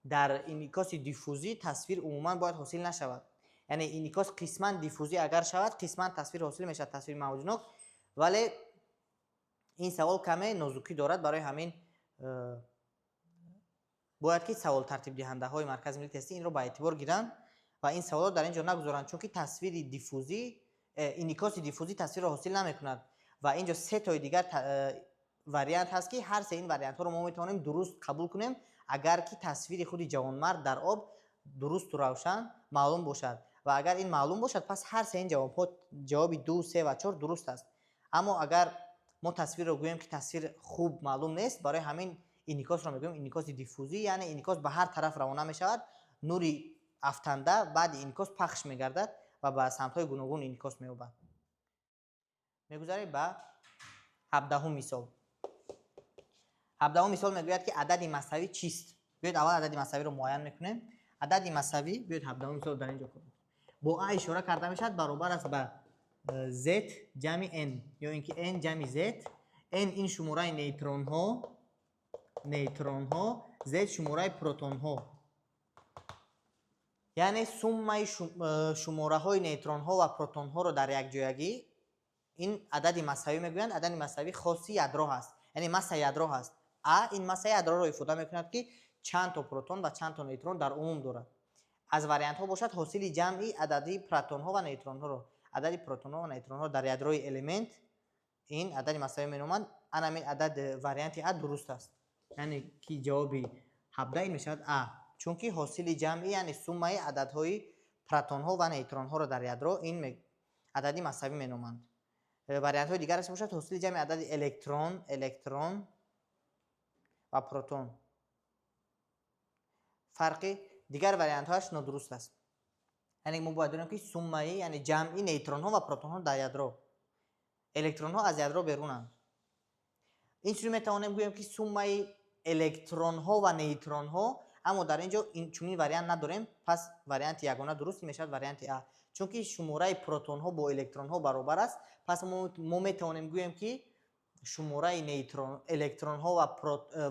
дар инъикоси диффузӣ тасвир умуман бояд ҳосил нашавад. Яъне инъикос қисман диффузӣ агар шавад, қисман тасвир ҳосил мешавад, тасвири мавҷнок. Вале ин савол каме нозукӣ дорад, барои ҳамин бояд ки савол тартибдиҳандаҳои Маркази миллии тестӣ инро ба эътибор гиранд ва ин саволро дар ин ҷо нагузоранд, чунки тасвири диффузӣ, инъикоси диффузӣ тасвирро ҳосил намекунад ва ин ҷо се тои дигар вариант ҳаст, ки ҳар се ин вариантҳоро мо метавонем дуруст қабул кунем, агар ки тасвири худи ҷавонмард дар об дурусту равшан маълум бошад. Ва агар ин маълум бошад, пас ҳар се ин ҷавобҳо, ҷавоби ду, се ва чор дуруст аст. Аммо агар мо тасвирро гӯем, ки тасвир хуб маълум нест, барои ҳамин инъикосро мегӯем инъикоси диффузӣ, яъне инъикос ба ҳар тараф равона мешавад, нури афтанда баъди инъикос пахш мегардад ва ба самтҳои гуногун инъикос меёбад. Мегузарем ба 17-ум мисол. 17-ум мисол мегӯяд, ки адади массавӣ чист? Биёед, аввал адади массавиро муайян мекунем. Адади массавӣ, биёед, 17-ум мисол дар ин ҷо бо а ишора карда мешавад, баробар аст ба z ҷамъи n ё ин ки n ҷамъи z. N ин шумораи нейтронҳо, z шумораи протонҳо, яъне суммаи шумораҳои нейтронҳо ва протонҳоро дар якҷоягӣ ин адади массавӣ мегӯянд. Адади массавӣ хоси ядро ҳаст, яъне массаи ядро ҳаст. А ин массаи ядроро ифода мекунад, ки чанд то протон ва чанд то нейтрон дар умум дорад. Аз вариантҳо бошад, ҳосили ҷамъи адади протонҳо ва нейтронҳоро, адади протонҳо ва нейтронҳо дар ядрои элемент ин адади массавӣ меноманд. Анамин адад варианти а дуруст аст, яъне ки ҷавоби 17 ин мешавад а, чунки ҳосили ҷамъи, яъне суммаи ададҳои протонҳо ва нейтронҳоро дар ядро ин адади массавӣ меноманд. Вариантҳои дигараш бошад, ҳосили ҷамъи адади электрон ва протон. Фарқи дигар вариантҳояш нодуруст аст. Яъне мо бояд донем, ки суммаи, яъне ҷамъи нейтронҳо ва протонҳо дар ядро, электронҳо аз ядро берунанд. Инчунин метавонем гӯем, ки суммаи электронҳо ва нейтронҳо, аммо дар ин ҷо чунин вариант надорем. Пас варианти ягона дуруст мешавад варианти а, чунки шумораи протонҳо бо электронҳо баробар аст. Пас мо метавонем гӯем, ки шумораи электронҳо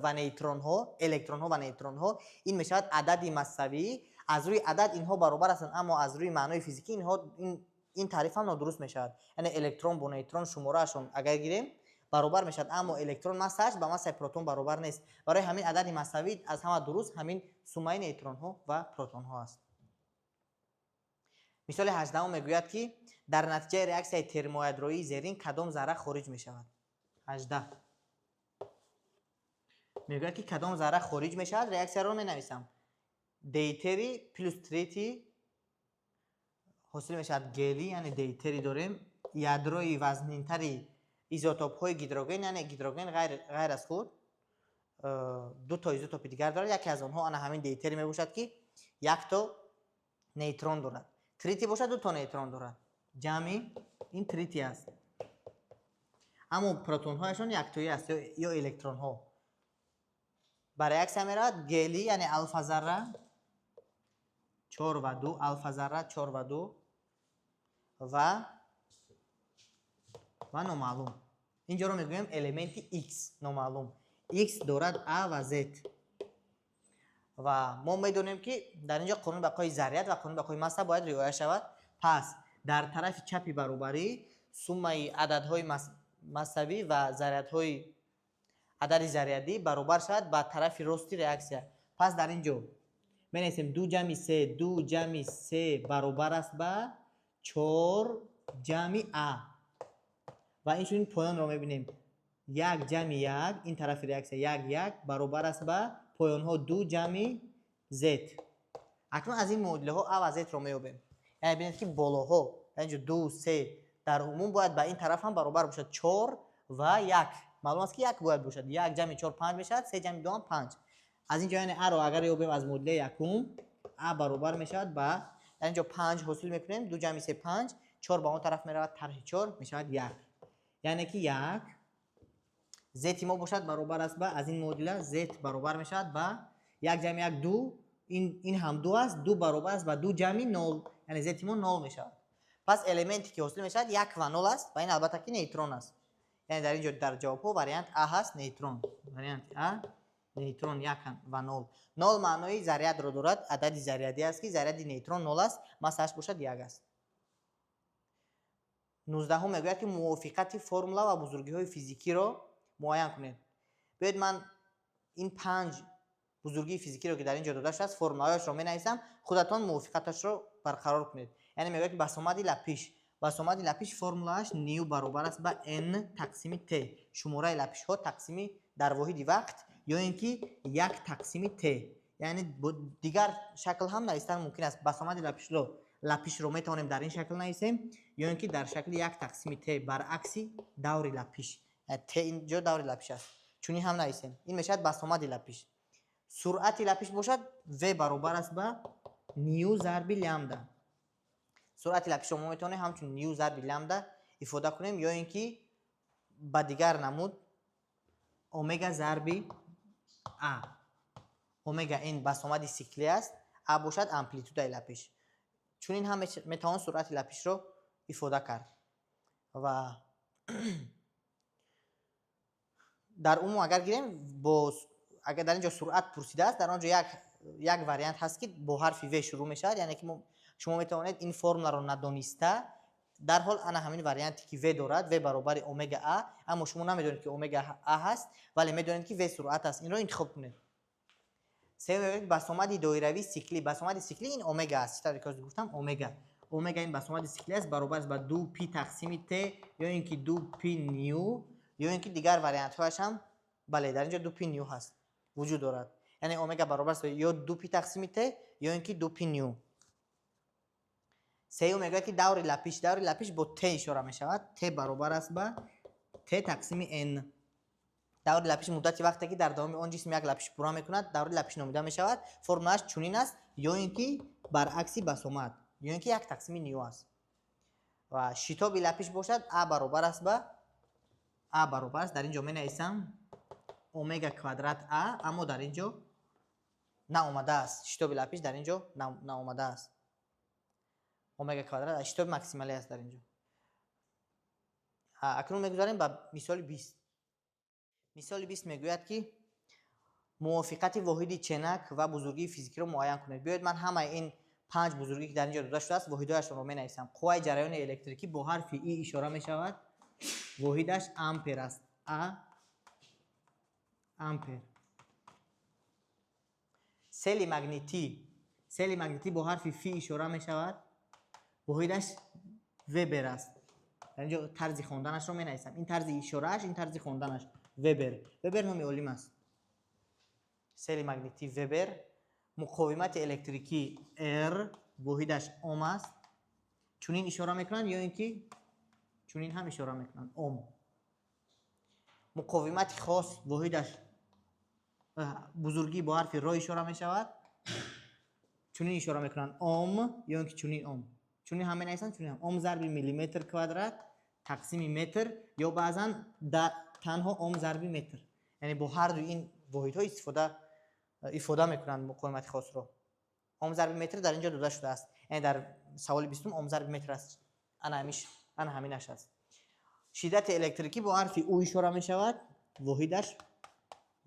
ва нейтронҳо, электронҳо ва нейтронҳо ин мешавад адади массавӣ. Аз рӯи адад инҳо баробар ҳастанд, аммо аз рӯи маънои физикӣ инҳо ин таъриф ҳам нодуруст мешавад. Яъне электрон бо нейтрон шумораашон агар гирем, баробар мешавад, аммо электрон массааш ба массаи протон баробар нест. Барои ҳамин адади массавӣ аз ҳама дуруст ҳамин суммаи нейтронҳо ва протонҳо аст. Мисоли 18-ум мегӯяд, ки дар натиҷаи реаксияи термоядроии зерин кадом зарра хориҷ мешавад? 18 мегӯяд, ки кадом зарра хориҷ мешавад. Реаксияро менависам: дейтерий плюс тритий ҳосил мешавад гелий, яъне дейтерий дорем, ядрои вазнинтари изотопҳои гидроген, яъне гидроген ғайр аз худ ду то изотопи дигар дорад, яке аз онҳо ана ҳамин дейтерий мебошад, ки якто нейтрон дорад. Тритий бошад, ду то нейтрон дорад. Ҷамъи ин тритий аст, аммо протонҳояшон яктоӣ аст ё электронҳо. Ба реаксия меравад гелий, яъне алфа зарра чор ва ду, алфа зарра чор ва ду ва номаълум. Инҷоро мегӯем элементи x, номаълум x дорад а ва z. Ва мо медонем, ки дар ин ҷо қонуни бақои заррият ва қонуни бақои масса бояд риоя шавад. Пас дар тарафи чапи баробарӣ суммаи ададҳои массавӣ ва зарриятҳои адади зарриятӣ баробар шавад ба тарафи рости реаксия. Пас дар ин ҷо менависем: ду ҷамъи се, ду ҷамъи се баробар аст ба чор ҷамъи а. Ва инчунин поёнро мебинем: як ҷамъи як, ин тарафи реаксия як, як баробар аст ба поёнҳо ду ҷамъи z. Акнун аз ин муодилаҳо а ва z-ро меёбем. Яъне бинед, ки болоҳо инҷо ду, се дар умум бояд ба ин тараф ҳам баробар бошад, чор ва як. Маълум аст, ки як бояд бошад. Як ҷамъи чор панҷ мешавад, се ҷамъи ду ҳам панҷ. Аз ин ҷо, яъне а-ро агар ёбем аз муодилаи якум, а баробар мешавад ба Дар ин ҷо 5 ҳосил мекунем, 2 ҷамъи 3 5, 4 ба он тараф меравад, тарҳи 4 мешавад 1. Яъне ки 1 z мо бошад баробар аст ба, аз ин муодила z баробар мешавад ба 1 ҷамъи 1 2, ин ҳам 2 аст, 2 баробар аст ба 2 ҷамъи 0, яъне z мо 0 мешавад. Пас элементе ки ҳосил мешавад 1 ва 0 аст ва ин албатта ки нейтрон аст. Яъне дар ин ҷо дар ҷавобҳо вариант А ҳаст, нейтрон. Варианти А нейтрон 1 ва 0. 0 маънои зарядро дорад, адади зарядӣ аст ки заряди нейтрон 0 аст, массааш бошад 1 аст. 19 мегӯяд ки мувофиқати формула ва бузургиҳои физикиро муайян кунед. Биёед ман ин 5 бузургии физикиро ки дар ин ҷо дода шудааст, формулаҳояшро менависам, худатон мувофиқаташро барқарор кунед. Яъне мегӯяд ки басомади лапиш. Басомади лапиш формулааш ню баробар аст ба n тақсими t. Шумораи лапишҳо тақсими дар воҳиди вақт ё ин ки 1 тақсими t. Яъне бо дигар шакл ҳам навистан мумкин аст. Басомади лапишро метавонем дар ин шакл нависем ё ин ки дар шакли 1 тақсими t баръакси даври лапиш. T ин ҷо даври лапиш аст. Чунин ҳам нависем. Ин мешавад басомади лапиш. Суръати лапиш бошад v баробар аст ба ню зарби лямбда. Суръати лапишро мо метавонем ҳамчун ню зарби лямбда ифода кунем ё ин ки ба дигар намуд омега зарби а. Омега ин басомади сиклӣ аст, а бошад амплитудаи лапиш. Чунин ҳам метавон суръати лапишро ифода кард. Ва дар умум агар гирем, бо агар дар ин ҷо суръат пурсидааст, дар он ҷо як вариант ҳаст ки бо ҳарфи в шурӯъ мешавад, яъне ки шумо метавонед ин формуларо надониста дарҳол ана ҳамин варианте ки в дорад, в баробари омега а, аммо шумо намедонед ки омега а ҳаст, вале медонед ки в суръат аст, инро интихоб кунед. Сеюм мегӯяд басомади доиравии сиклӣ. Басомади сиклӣ ин омега аст. Чӣ тавре ки ҳозир гуфтам, омега. Омега ин басомади сиклӣ аст, баробар аст ба 2 пи тақсими т ё ин ки 2 пи ню ё ин ки дигар вариантҳояш ҳам, бале, дар ин ҷо 2 пи ню ҳаст, вуҷуд дорад. Яъне омега баробар аст ё 2 пи тақсими т ё ин ки 2 пи ню. Сеюм мегӯяд ки даври лапиш, даври лапиш бо т ишора мешавад. Т баробар аст ба т тақсими n. Даври лапиш муддати вақте ки дар давоми он ҷисм як лапиш пурра мекунад, даври лапиш номида мешавад. Формулааш чунин аст ё ин ки баръакси басомад, ё ин ки 1 тақсими ню аст. Ва шитоби лапиш бошад а баробар аст ба а баробар аст, дар ин ҷо менависам омега квадрат а, аммо дар ин ҷо наомадааст. Шитоби лапиш дар ин ҷо наомадааст. Омега квадрат шитоби максималӣ аст дар ин ҷо. Акнун мегузарем ба мисоли 20. Мисоли 20 мегӯяд ки мувофиқати воҳиди ченак ва бузургии физикиро муайян кунед. Биёед ман ҳамаи ин 5 бузургӣ ки дар ин ҷо дода шудааст, воҳидҳояшонро менависам. Қувваи ҷараёни электрикӣ бо ҳарфи и ишора мешавад, воҳидаш ампер аст. А ампер. Сели магнитӣ, сели магнитӣ бо ҳарфи фи ишора мешавад, воҳидаш вебер аст. Дар ин ҷо тарзи хонданашро менависам. Ин тарзи ишорааш, ин тарзи хонданаш вебер. Вебер номи олим аст. Сели магнитӣ вебер. Муқовимати электрикӣ R, воҳидаш ом аст. Чунин ишора мекунанд ё ин ки чунин ҳам ишора мекунанд, ом. Муқовимати хос воҳидаш бузургӣ бо ҳарфи ро ишора мешавад. Чунин ишора мекунанд ом ё ин ки чунин ом. Чунин ҳам менависанд, чунин ҳам. Ом зарби миллиметр квадрат тақсими метр ё баъзан танҳо ом зарби метр. Яъне бо ҳар дуи ин воҳидҳо ифода мекунанд муқовимати хосро. Ом зарби метр дар ин ҷо дода шудааст. Яъне дар саволи 20 ом зарби метр аст. Ана ҳаминаш аст. Шиддати электрикӣ бо ҳарфи У ишора мешавад, воҳидаш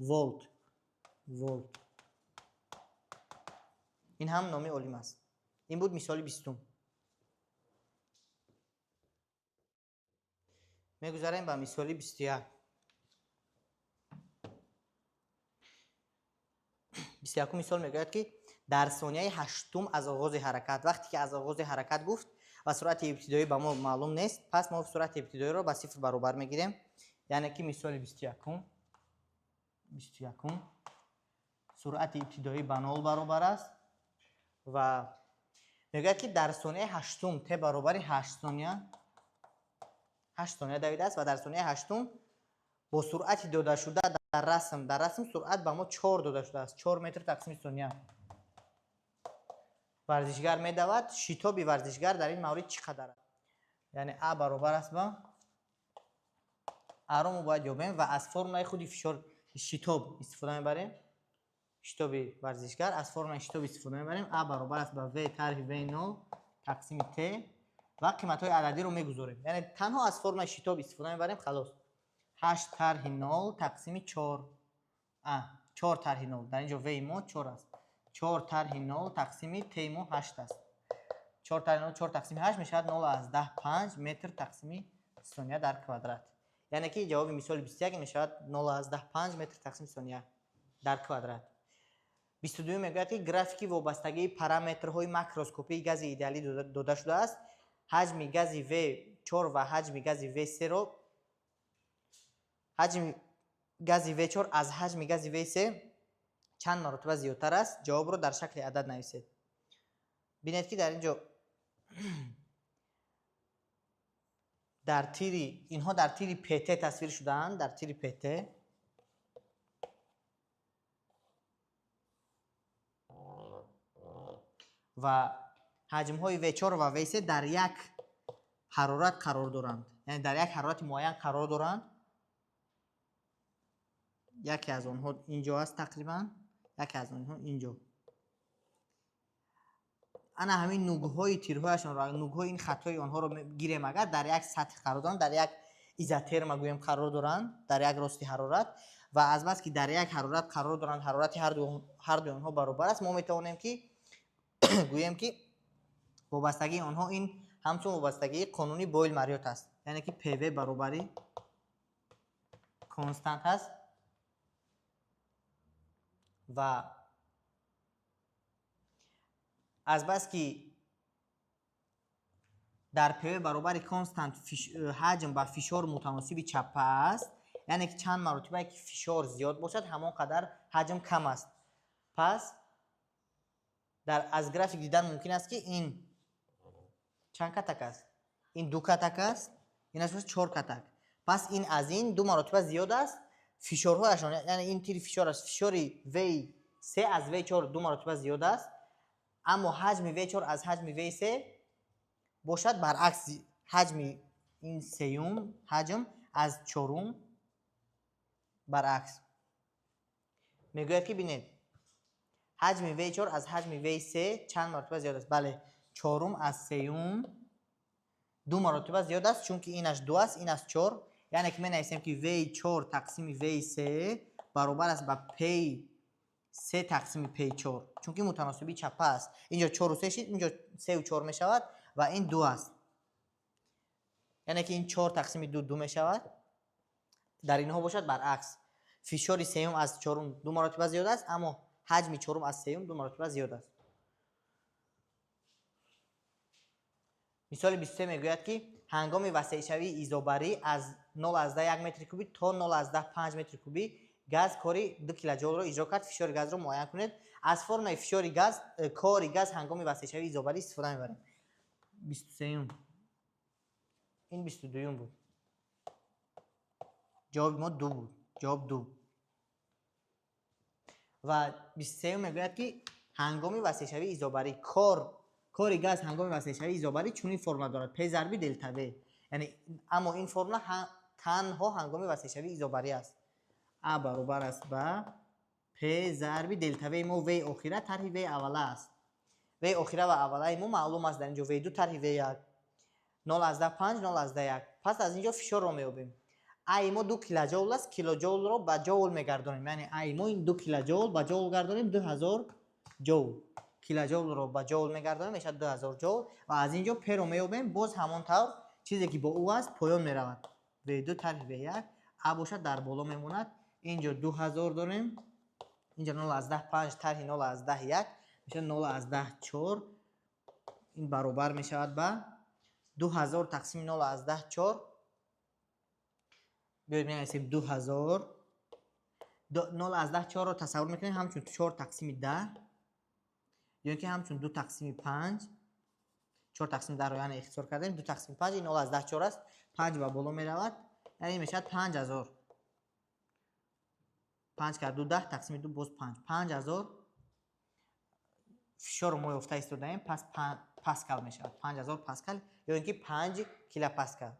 волт. Волт. Ин ҳам номи олим аст. Ин буд мисоли 20. Мегузарем ба мисоли 21. 21 мисол мегӯяд ки дар сонияи 8 аз оғози ҳаракат, вақте ки аз оғози ҳаракат гуфт ва суръати ибтидоӣ ба мо маълум нест, пас мо суръати ибтидоиро ба 0 баробар мегирем. Яъне ки мисоли 21 суръати ибтидоӣ ба 0 баробар аст ва мегӯяд ки дар сонияи 8 т баробари 8 сония, 8 сония давидааст ва дар сонияи 8 бо суръати додашуда дар расм, дар расм суръат ба мо 4 дода шудааст, 4 метр тақсими сония. Варзишгар медавад, шитоби варзишгар дар ин маврид чӣ қадар аст? Яъне А баробар аст ба А-ро мо бояд ёбем ва аз формулаи худи фишор шитоб истифода мебарем. Шитоби варзишгар аз формулаи шитоб истифода мебарем. А баробар аст ба В тарҳи В0 тақсими Т ва қиматҳои ададиро мегузорем. Яъне танҳо аз формулаи шитоб истифода мебарем, халос. 8 тарҳи 0 тақсими 4. А, 4 тарҳи 0. Дар ин ҷо В мо 4 аст. 4 тарҳи 0 тақсими Т мо 8 аст. 4 тарҳи 0 4 тақсими 8 мешавад 0,5 метр тақсими сония дар квадрат. Яъне ки ҷавоби мисоли 21 мешавад 0,5 метр тақсими сония дар квадрат. 22 мегӯяд, ки графики вобастагии параметрҳои макроскопии гази идеалӣ дода шудааст. Ҳаҷми гази В4 ва ҳаҷми гази В3-ро ҳаҷми гази В4 аз ҳаҷми гази В3 чанд маротиба зиёдтар аст? Ҷавобро дар шакли адад нависед. Бинед, ки дар ин ҷо дар тири инҳо дар тири ПТ тасвир шудаанд, дар тири ПТ. Ва ҳаҷмҳои В4 ва В3 дар як ҳарорат қарор доранд. Яъне дар як ҳарорати муайян қарор доранд. Яке аз онҳо инҷо аст тақрибан, яке аз онҳо инҷо. Ана ҳамин нугҳои тирҳояшонро, нугҳои ин хатҳои онҳоро гирем, агар дар як сатҳ қарор доранд, дар як изотерма гӯем қарор доранд, дар як рости ҳарорат, ва азбаски дар як ҳарорат қарор доранд, ҳарорати ҳардуи онҳо баробар аст, мо метавонем ки гӯем ки вобастагии онҳо ин ҳамчун вобастагии қонуни Бойл Мариот аст. Яъне ки ПВ баробари констант аст ва азбаски дар ПВ баробари констант ҳаҷм ба фишор мутаносиби чаппа аст, яъне ки чанд маротибае ки фишор зиёд бошад, ҳамон қадар ҳаҷм кам аст. Пас аз график дидан мумкин аст, ки ин чанд катак аст? Ин ду катак аст, ин аст чор катак. Пас ин аз ин ду маротиба зиёд аст. Фишорҳояшон, яъне ин тири фишор аст, фишори В3 аз В4 ду маротиба зиёд аст, аммо ҳаҷми В4 аз ҳаҷми В3 бошад баръакс, ҳаҷми ин сеюм ҳаҷм аз чорум баръакс. Мегӯяд ки бинед, ҳаҷми В4 аз ҳаҷми В3 чанд маротиба зиёд аст? Бале, чорум аз сеюм ду маротиба зиёд аст, чунки инаш ду аст, ин аз чор. Яъне ки менависем ки В4 тақсими В3 баробар аст ба P3 тақсими P4, чунки мутаносиби чаппа аст. Инҷо чору се шид, инҷо сеу чор мешавад ва ин ду аст. Яъне ки ин чор тақсими ду ду мешавад. Дар инҳо бошад баръакс. Фишори сеюм аз чорум ду маротиба зиёд аст, аммо ҳаҷми чорум аз сеюм ду маротиба зиёд аст. Мисоли 23 мегӯяд, ки ҳангоми васеъшавии изобарӣ аз 0,1 метри кубӣ то 0,5 метри кубӣ газ кори 2 килоҷоулро иҷро кард, фишори газро муайян кунед. Аз формулаи фишори газ, кори газ ҳангоми васеъшавии изобарӣ истифода мебарем. 23-юм. Ин 22-юм буд. Ҷавоби мо ду буд. Ҷавоб ду. Ва 23-юм мегӯяд, ки ҳангоми васеъшавии изобарӣ кори газ ҳангоми васеъшавии изобарӣ чунин формула дорад: П зарби делта В. Яъне аммо ин формула танҳо ҳангоми васеъшавии изобарӣ аст. А баробар аст ба П зарби делта В мо В охира тарҳи В аввала аст. В охира ва аввалаи мо маълум аст, дар инҷо В2 тарҳи В1 0,5 0,1. Пас аз инҷо фишорро меёбем. А мо 2 килоҷоул аст, килоҷоулро ба ҷоул мегардонем. Яъне А мо ин 2 килоҷоул ба ҷоул гардонем 2000 ҷоул. Килоҷоулро ба ҷоул мегардонем, мешавад 2000 ҷоул ва аз инҷо П-ро меёбем, боз ҳамон тавр чизе ки бо ӯ аст поён меравад. В2 тарҳи В1, А бошад дар боло мемонад. Инҷо 2000 дорем. Инҷо 0,5 тарҳи 0,1 мешавад 0,4. Ин баробар мешавад ба 2000 тақсими 0,4. Биёед менависем 2000. 0,4-ро тасаввур мекунем ҳамчун 4 тақсими 10 ё ки ҳамчун 2 тақсими 5. 4 тақсими 10-ро яъне ихтисор кардем, 2 тақсими 5 ин 0,4 аст. 5 ба боло меравад, яъне мешавад 5000. 5 кард 2 10 тақсими 2 боз 5. 5000 Фишорро мо ёфта истодаем, пас паскал мешавад, 5000 паскал ё ин ки 5 килопаскал.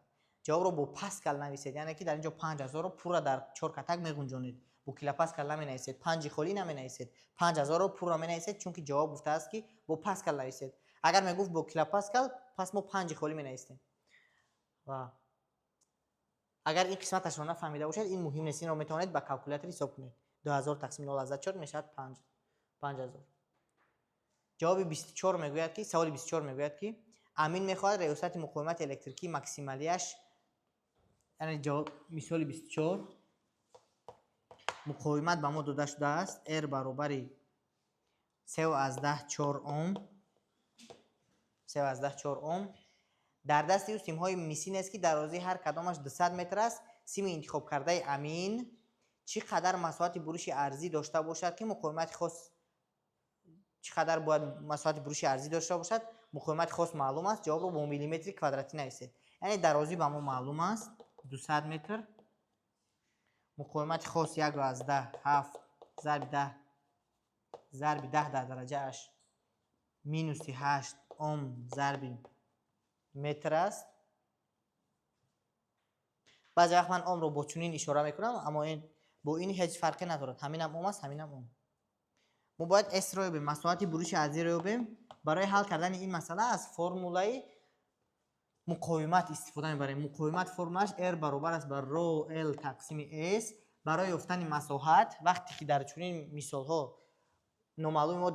Ҷавобро бо паскал нависед, яъне ки дар ин ҷо 5000-ро пурра дар чор катак меғунҷонед. Бо килопаскал наменависед, панҷи холӣ наменависед, 5000-ро пурра менависед, чунки ҷавоб гуфтааст, ки бо паскал нависед. Агар мегуфт бо килопаскал, пас мо панҷи холӣ менавистем. Ва агар ин қисматашро нафаҳмида бошед, ин муҳим нест, инро метавонед ба калкулятор ҳисоб кунед. 2000 тақсими 0,4 мешавад 5000. Ҷавоби 24 мегӯяд, ки саволи 24 мегӯяд, ки Амин мехоҳад реостати муқовимати электрикии максималияш, яъне ҷавоб мисоли 24, муқовимат ба мо дода шудааст, R баробари 3,4 ом, 3,4 ом. Дар дасти ӯ симҳои мисин аст, ки дарозии ҳар кадомаш 200 метр аст. Сими интихобкардаи Амин чӣ қадар масоҳати буриши арзӣ дошта бошад, ки муқовимати хос, чӣ қадар бояд масоҳати буриши арзӣ дошта бошад? Муқовимати хос маълум аст. Ҷавобро бо миллиметри квадратӣ нависед. Яъне дарозӣ ба мо маълум аст, 200 метр. Муқовимати хос 1,7 зарби 10 зарби 10 дар дараҷааш минуси 8 ом зарби метр аст. Баъзе вақт ман омро бо чунин ишора мекунам, аммо бо ин ҳеҷ фарқе надорад. Ҳаминам ом аст, ҳаминам ом. Мо бояд S-ро ёбем, масоҳати буриши арзиро ёбем. Барои ҳал кардани ин масъала аз формулаи муқовимат истифода мебарем. Муқовимат формулаш R баробар аст ба ро L тақсими S. Барои ёфтани масоҳат, вақте ки дар чунин мисолҳо номаълуми мо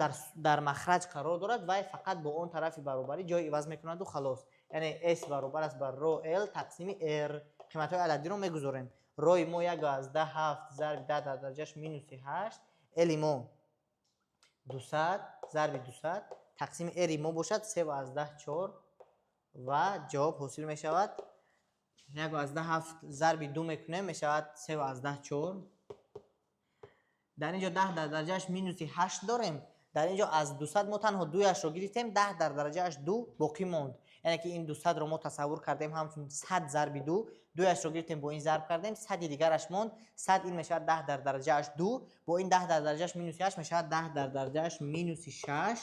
дар махраҷ қарор дорад, вай фақат бо он тарафи баробарӣ ҷой иваз мекунаду халос. Яъне S баробар аст ба ро L тақсими R. Қиматҳои ададиро мегузорем. Рои мо 1,7 зарби 10 дар дараҷаш минуси 8, L-и мо 200 зарби 200 тақсими R-и мо бошад 3,4 ва ҷавоб ҳосил мешавад 1,7 зарби 2 мекунем, мешавад 3,4. Дар ин ҷо 10 дар дараҷааш минуси 8 дорем. Дар ин ҷо аз 200 мо танҳо дуяшро гирифтем, 10 дар дараҷааш 2 боқӣ монд. Яъне ки ин 200-ро мо тасаввур кардем ҳамчун 100 зарби 2, дуяшро гирифтем, бо ин зарб кардем, сади дигараш монд. 100 ин мешавад 10 дар дараҷааш 2, бо ин 10 дар дараҷааш минуси 8 мешавад 10 дар дараҷааш минуси 6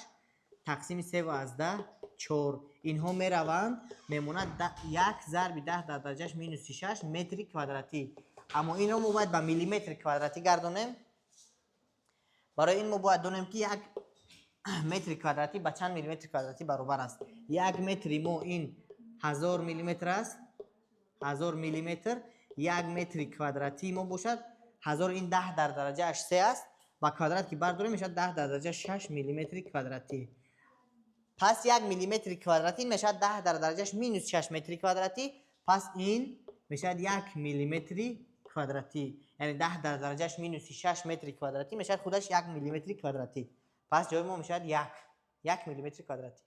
тақсими 3,4. Инҳо мераванд, мемонад 1 зарби 10 дар дараҷааш минуси 6 метри квадратӣ. Аммо инро мо бояд ба миллиметри квадратӣ гардонем. Барои ин мо бояд донем, ки як метри квадратӣ ба чанд миллиметри квадратӣ баробар аст. Як метри мо ин 1000 миллиметр аст, 1000 миллиметр. Як метри квадратии мо бошад 1000, ин 10 дар дараҷааш се аст, ба квадрат ки бардорем, мешавад 10 дар дараҷа 6 миллиметри квадратӣ. Пас як миллиметри квадратӣ мешавад 10 дар дараҷаш минус 6 метри квадратӣ. Пас ин мешавад як миллиметри квадратӣ, яъне 10 дар дараҷаш минуси 6 метри квадратӣ мешавад худаш як миллиметри квадратӣ. Пас ҷавоби мо мешавад як миллиметри квадратӣ.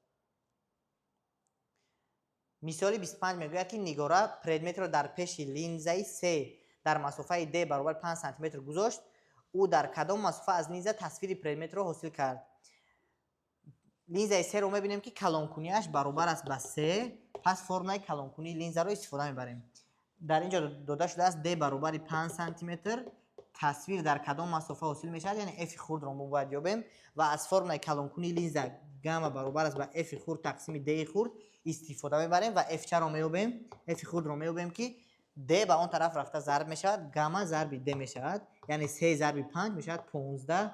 Мисоли 25 мегӯяд, ки Нигора предметро дар пеши линзаи се дар масофаи d баробар 5 сантиметр гузошт. Ӯ дар кадом масофа аз линза тасвири предметро ҳосил кард? Линзаи серо мебинем, ки калонкунияш баробар аст ба се. Пас формулаи калонкунии линзаро истифода мебарем. Дар ин ҷо дода шудааст d баробари 5 сантиметр. Тасвир дар кадом масофа ҳосил мешавад, яъне f хурдро мо бояд ёбем ва аз формулаи калонкунии линза гамма баробар аст ба f хурд тақсими d хурд истифода мебарем ва f чаро меёбем? F хурдро меёбем, ки d ба он тараф рафта зарб мешавад, гамма зарби d мешавад, яъне се зарби 5 мешавад 15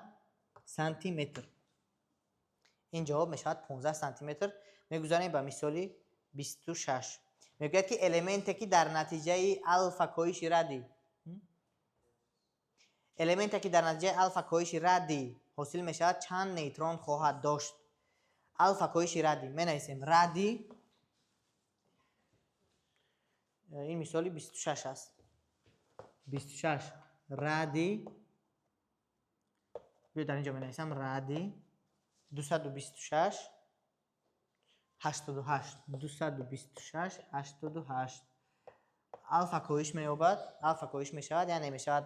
сантиметр. Ин ҷавоб мешавад 15 сантиметр. Мегузарем ба мисоли 26. Мегӯяд, ки элементе, ки дар натиҷаи алфа коҳиши радий, элементе, ки дар натиҷаи алфа коҳиши радий ҳосил мешавад, чанд нейтрон хоҳад дошт? Алфа коҳиши радий менависем. Радий, ин мисоли 26 аст. 26, радий. Биё, дар ин ҷо менависам: радий 226 88, 226 88. Алфа коҳиш меёбад, алфа коҳиш мешавад, яъне мешавад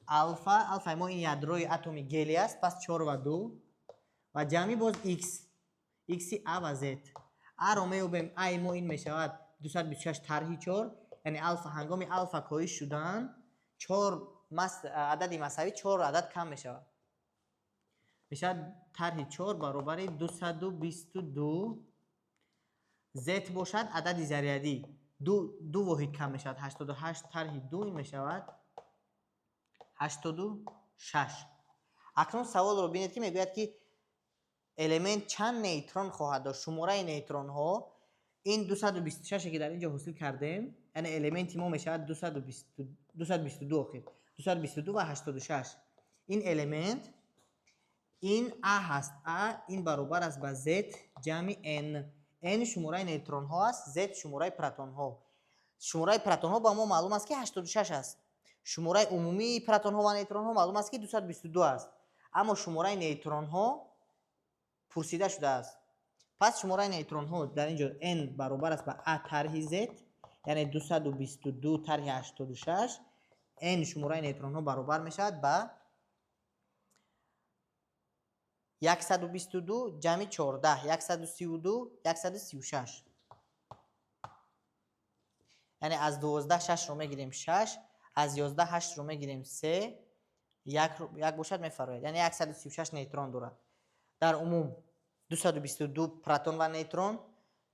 алфа. Алфаи мо ин ядрои атоми гелий аст, пас 4 ва 2 ва ҷамъи боз x, икси а ва z. Аро меёбем. Аи мо ин мешавад 226 тарҳи 4, яъне алфа, ҳангоми алфа коҳиш шудан чор адади масавӣ чор адад кам мешавад. Мешавад тарҳи 4 баробари 222. Z бошад, адади зарядӣ ду воҳид кам мешавад, 88 тарҳи 2, ин мешавад 86. Акнун саволро бинед, ки мегӯяд, ки элемент чанд нейтрон хоҳад дошт. Шумораи нейтронҳо ин 226, ки дар ин ҷо ҳосил кардем, яъне элементи мо мешавад 222, охир 222 ва 86. Ин элемент, ин а ҳаст. А ин баробар аст ба z ҷамъи n. N шумораи нейтронҳо аст, z шумораи протонҳо. Шумораи протонҳо ба мо маълум аст, ки 86 аст. Шумораи умумии протонҳо ва нейтронҳо маълум аст, ки 222 аст, аммо шумораи нейтронҳо пурсида шудааст. Пас шумораи нейтронҳо дар ин ҷо n баробар аст ба а тарҳи z, яъне 222 тарҳи 86. N, шумораи нейтронҳо, баробар мешавад ба 122 ҷамъи 14, 132, 136. Яъне аз 12 шашро мегирем, шаш, аз 11 ҳаштро мегирем, се, як бошад мефарояд. Яъне 136 нейтрон дорад. Дар умум 222 протон ва нейтрон,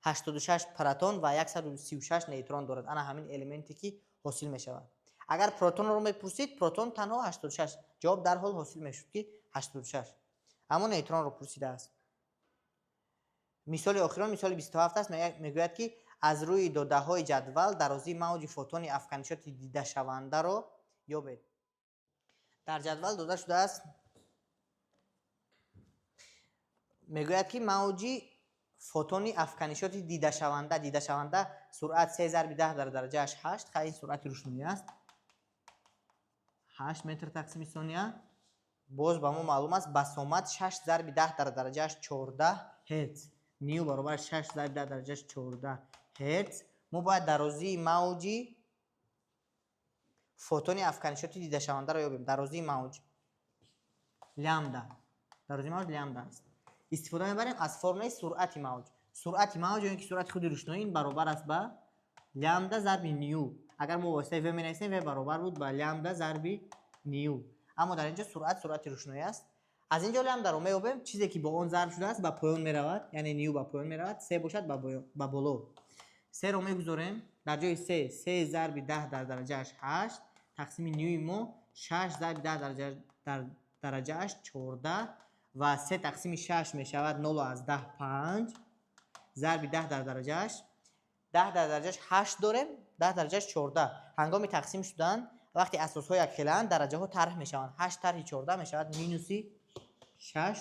86 протон ва 136 нейтрон дорад ана ҳамин элементе, ки ҳосил мешавад. Агар протонро мепурсид, протон танҳо 86, ҷавоб дарҳол ҳосил мешуд, ки 86, аммо нейтронро пурсидааст. Мисоли охирон, мисоли 27 аст. Мегӯяд, ки аз рӯи додаҳои ҷадвал дарозии мавҷи фотони афканишоти дидашавандаро ёбед. Дар ҷадвал дода шудааст. Мегӯяд, ки мавҷи фотони афканишоти дидашаванда, суръат се зарби 10 дар дараҷааш ҳашт. Хай, ин суръати рӯшноӣ аст, 8 метр тақсими сония. Боз ба мо маълум аст, басомад 6 зарби 10 дар дараҷааш 14 ҳерц. Ню баробар 6 зарби 10 дараҷааш 14 ҳерц. Мо бояд дарозии мавҷи фотони афканишоти дидашавандаро ёбем. Дарозии мавҷ лямбда, дарозии мавҷ лямбда аст. Истифода мебарем аз формулаи суръати мавҷ. Суръати мавҷ ё ин ки суръати худи рӯшноӣ ин баробар аст ба лямбда зарби ню. Агар мо воситаи в менависем, в баробар буд ба лямбда зарби ню, аммо дар ин ҷо суръат суръати рӯшноӣ аст. Аз ин ҷо лямбдаро меёбем. Чизе, ки бо он зарб шудааст, ба поён меравад, яъне ню ба поён меравад, се бошад ба боло. Серо мегузорем дар ҷои се, се зарби 10 дар дараҷааш ҳашт тақсими нюи мо шаш зарби 10 дар дараҷааш 14 ва се тақсими шаш мешавад 0,5 зарби 10 дар дараҷааш, 10 дар дараҷааш ҳашт дорем, 10 дараҷааш 14. Ҳангоми тақсим шудан, вақте асосҳо якхелаанд, дараҷаҳо тарҳ мешаванд. Ҳашт тарҳи 14 мешавад минуси шаш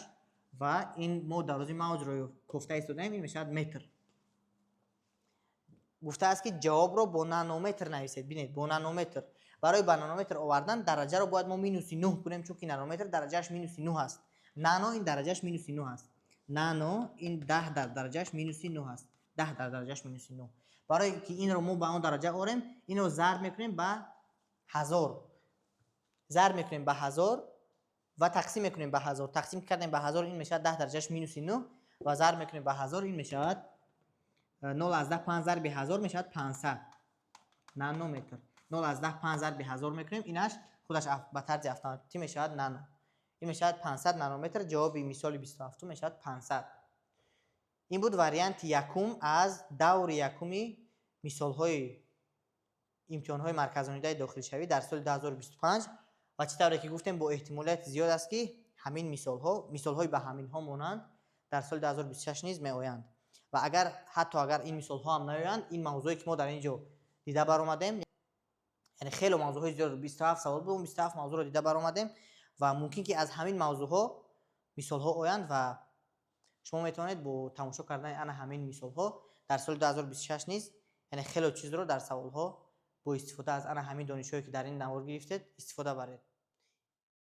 ва ин мо дарози мавҷро кофта истодаем, ин мешавад метр. Гуфтааст, ки ҷавобро бо нанометр нависед. Бинед, бо нанометр. Барои ба нанометр овардан дараҷаро бояд мо минуси нӯҳ кунем, чунки нанометр дараҷааш минуси нӯҳ аст. Нано ин дараҷааш минуси нӯҳ аст. Нано ин 10 дар дараҷааш минуси нӯҳ аст, 10 дар дараҷааш минуси нӯҳ. Барои ки инро мо ба он дараҷа орем, инро зарб мекунем ба 1000, зарб мекунем ба 1000 ва тақсим мекунем ба 1000. Тақсим кардем ба 1000, ин мешавад 10 дараҷааш минуси нӯҳ ва зарб мекунем ба 1000, ин мешавад 0,5 зарби 1000 мешавад 500 нанометр. 0,5 зарби 1000 мекунем, инаш худаш ба тарзи автоматӣ мешавад нано, ин мешавад 500 нанометр. Ҷавоби мисоли 27 мешавад 500. Ин буд варианти якум аз даври якуми мисолҳои имтиҳонҳои марказонидаи дохилшавӣ дар соли 2025. Ва чӣ тавре ки гуфтем, бо эҳтимолияти зиёд аст, ки ҳамин мисолҳо, мисолҳои ба ҳаминҳо монанд дар соли 2026 низ меоянд. Ва агар ҳатто агар ин мисолҳо ҳам наоянд, ин мавзӯе, ки мо дар ин ҷо дида баромадем, яъне хеле мавзӯъҳои зиёд, 27 савол буд, 27 мавзӯъро дида баромадем ва мумкин ки аз ҳамин мавзӯъҳо мисолҳо оянд ва шумо метавонед бо тамошо кардани ана ҳамин мисолҳо дар соли 2026 низ, яъне хеле чизро дар саволҳо бо истифода аз ана ҳамин донишҳое, ки дар ин навор гирифтед, истифода баред.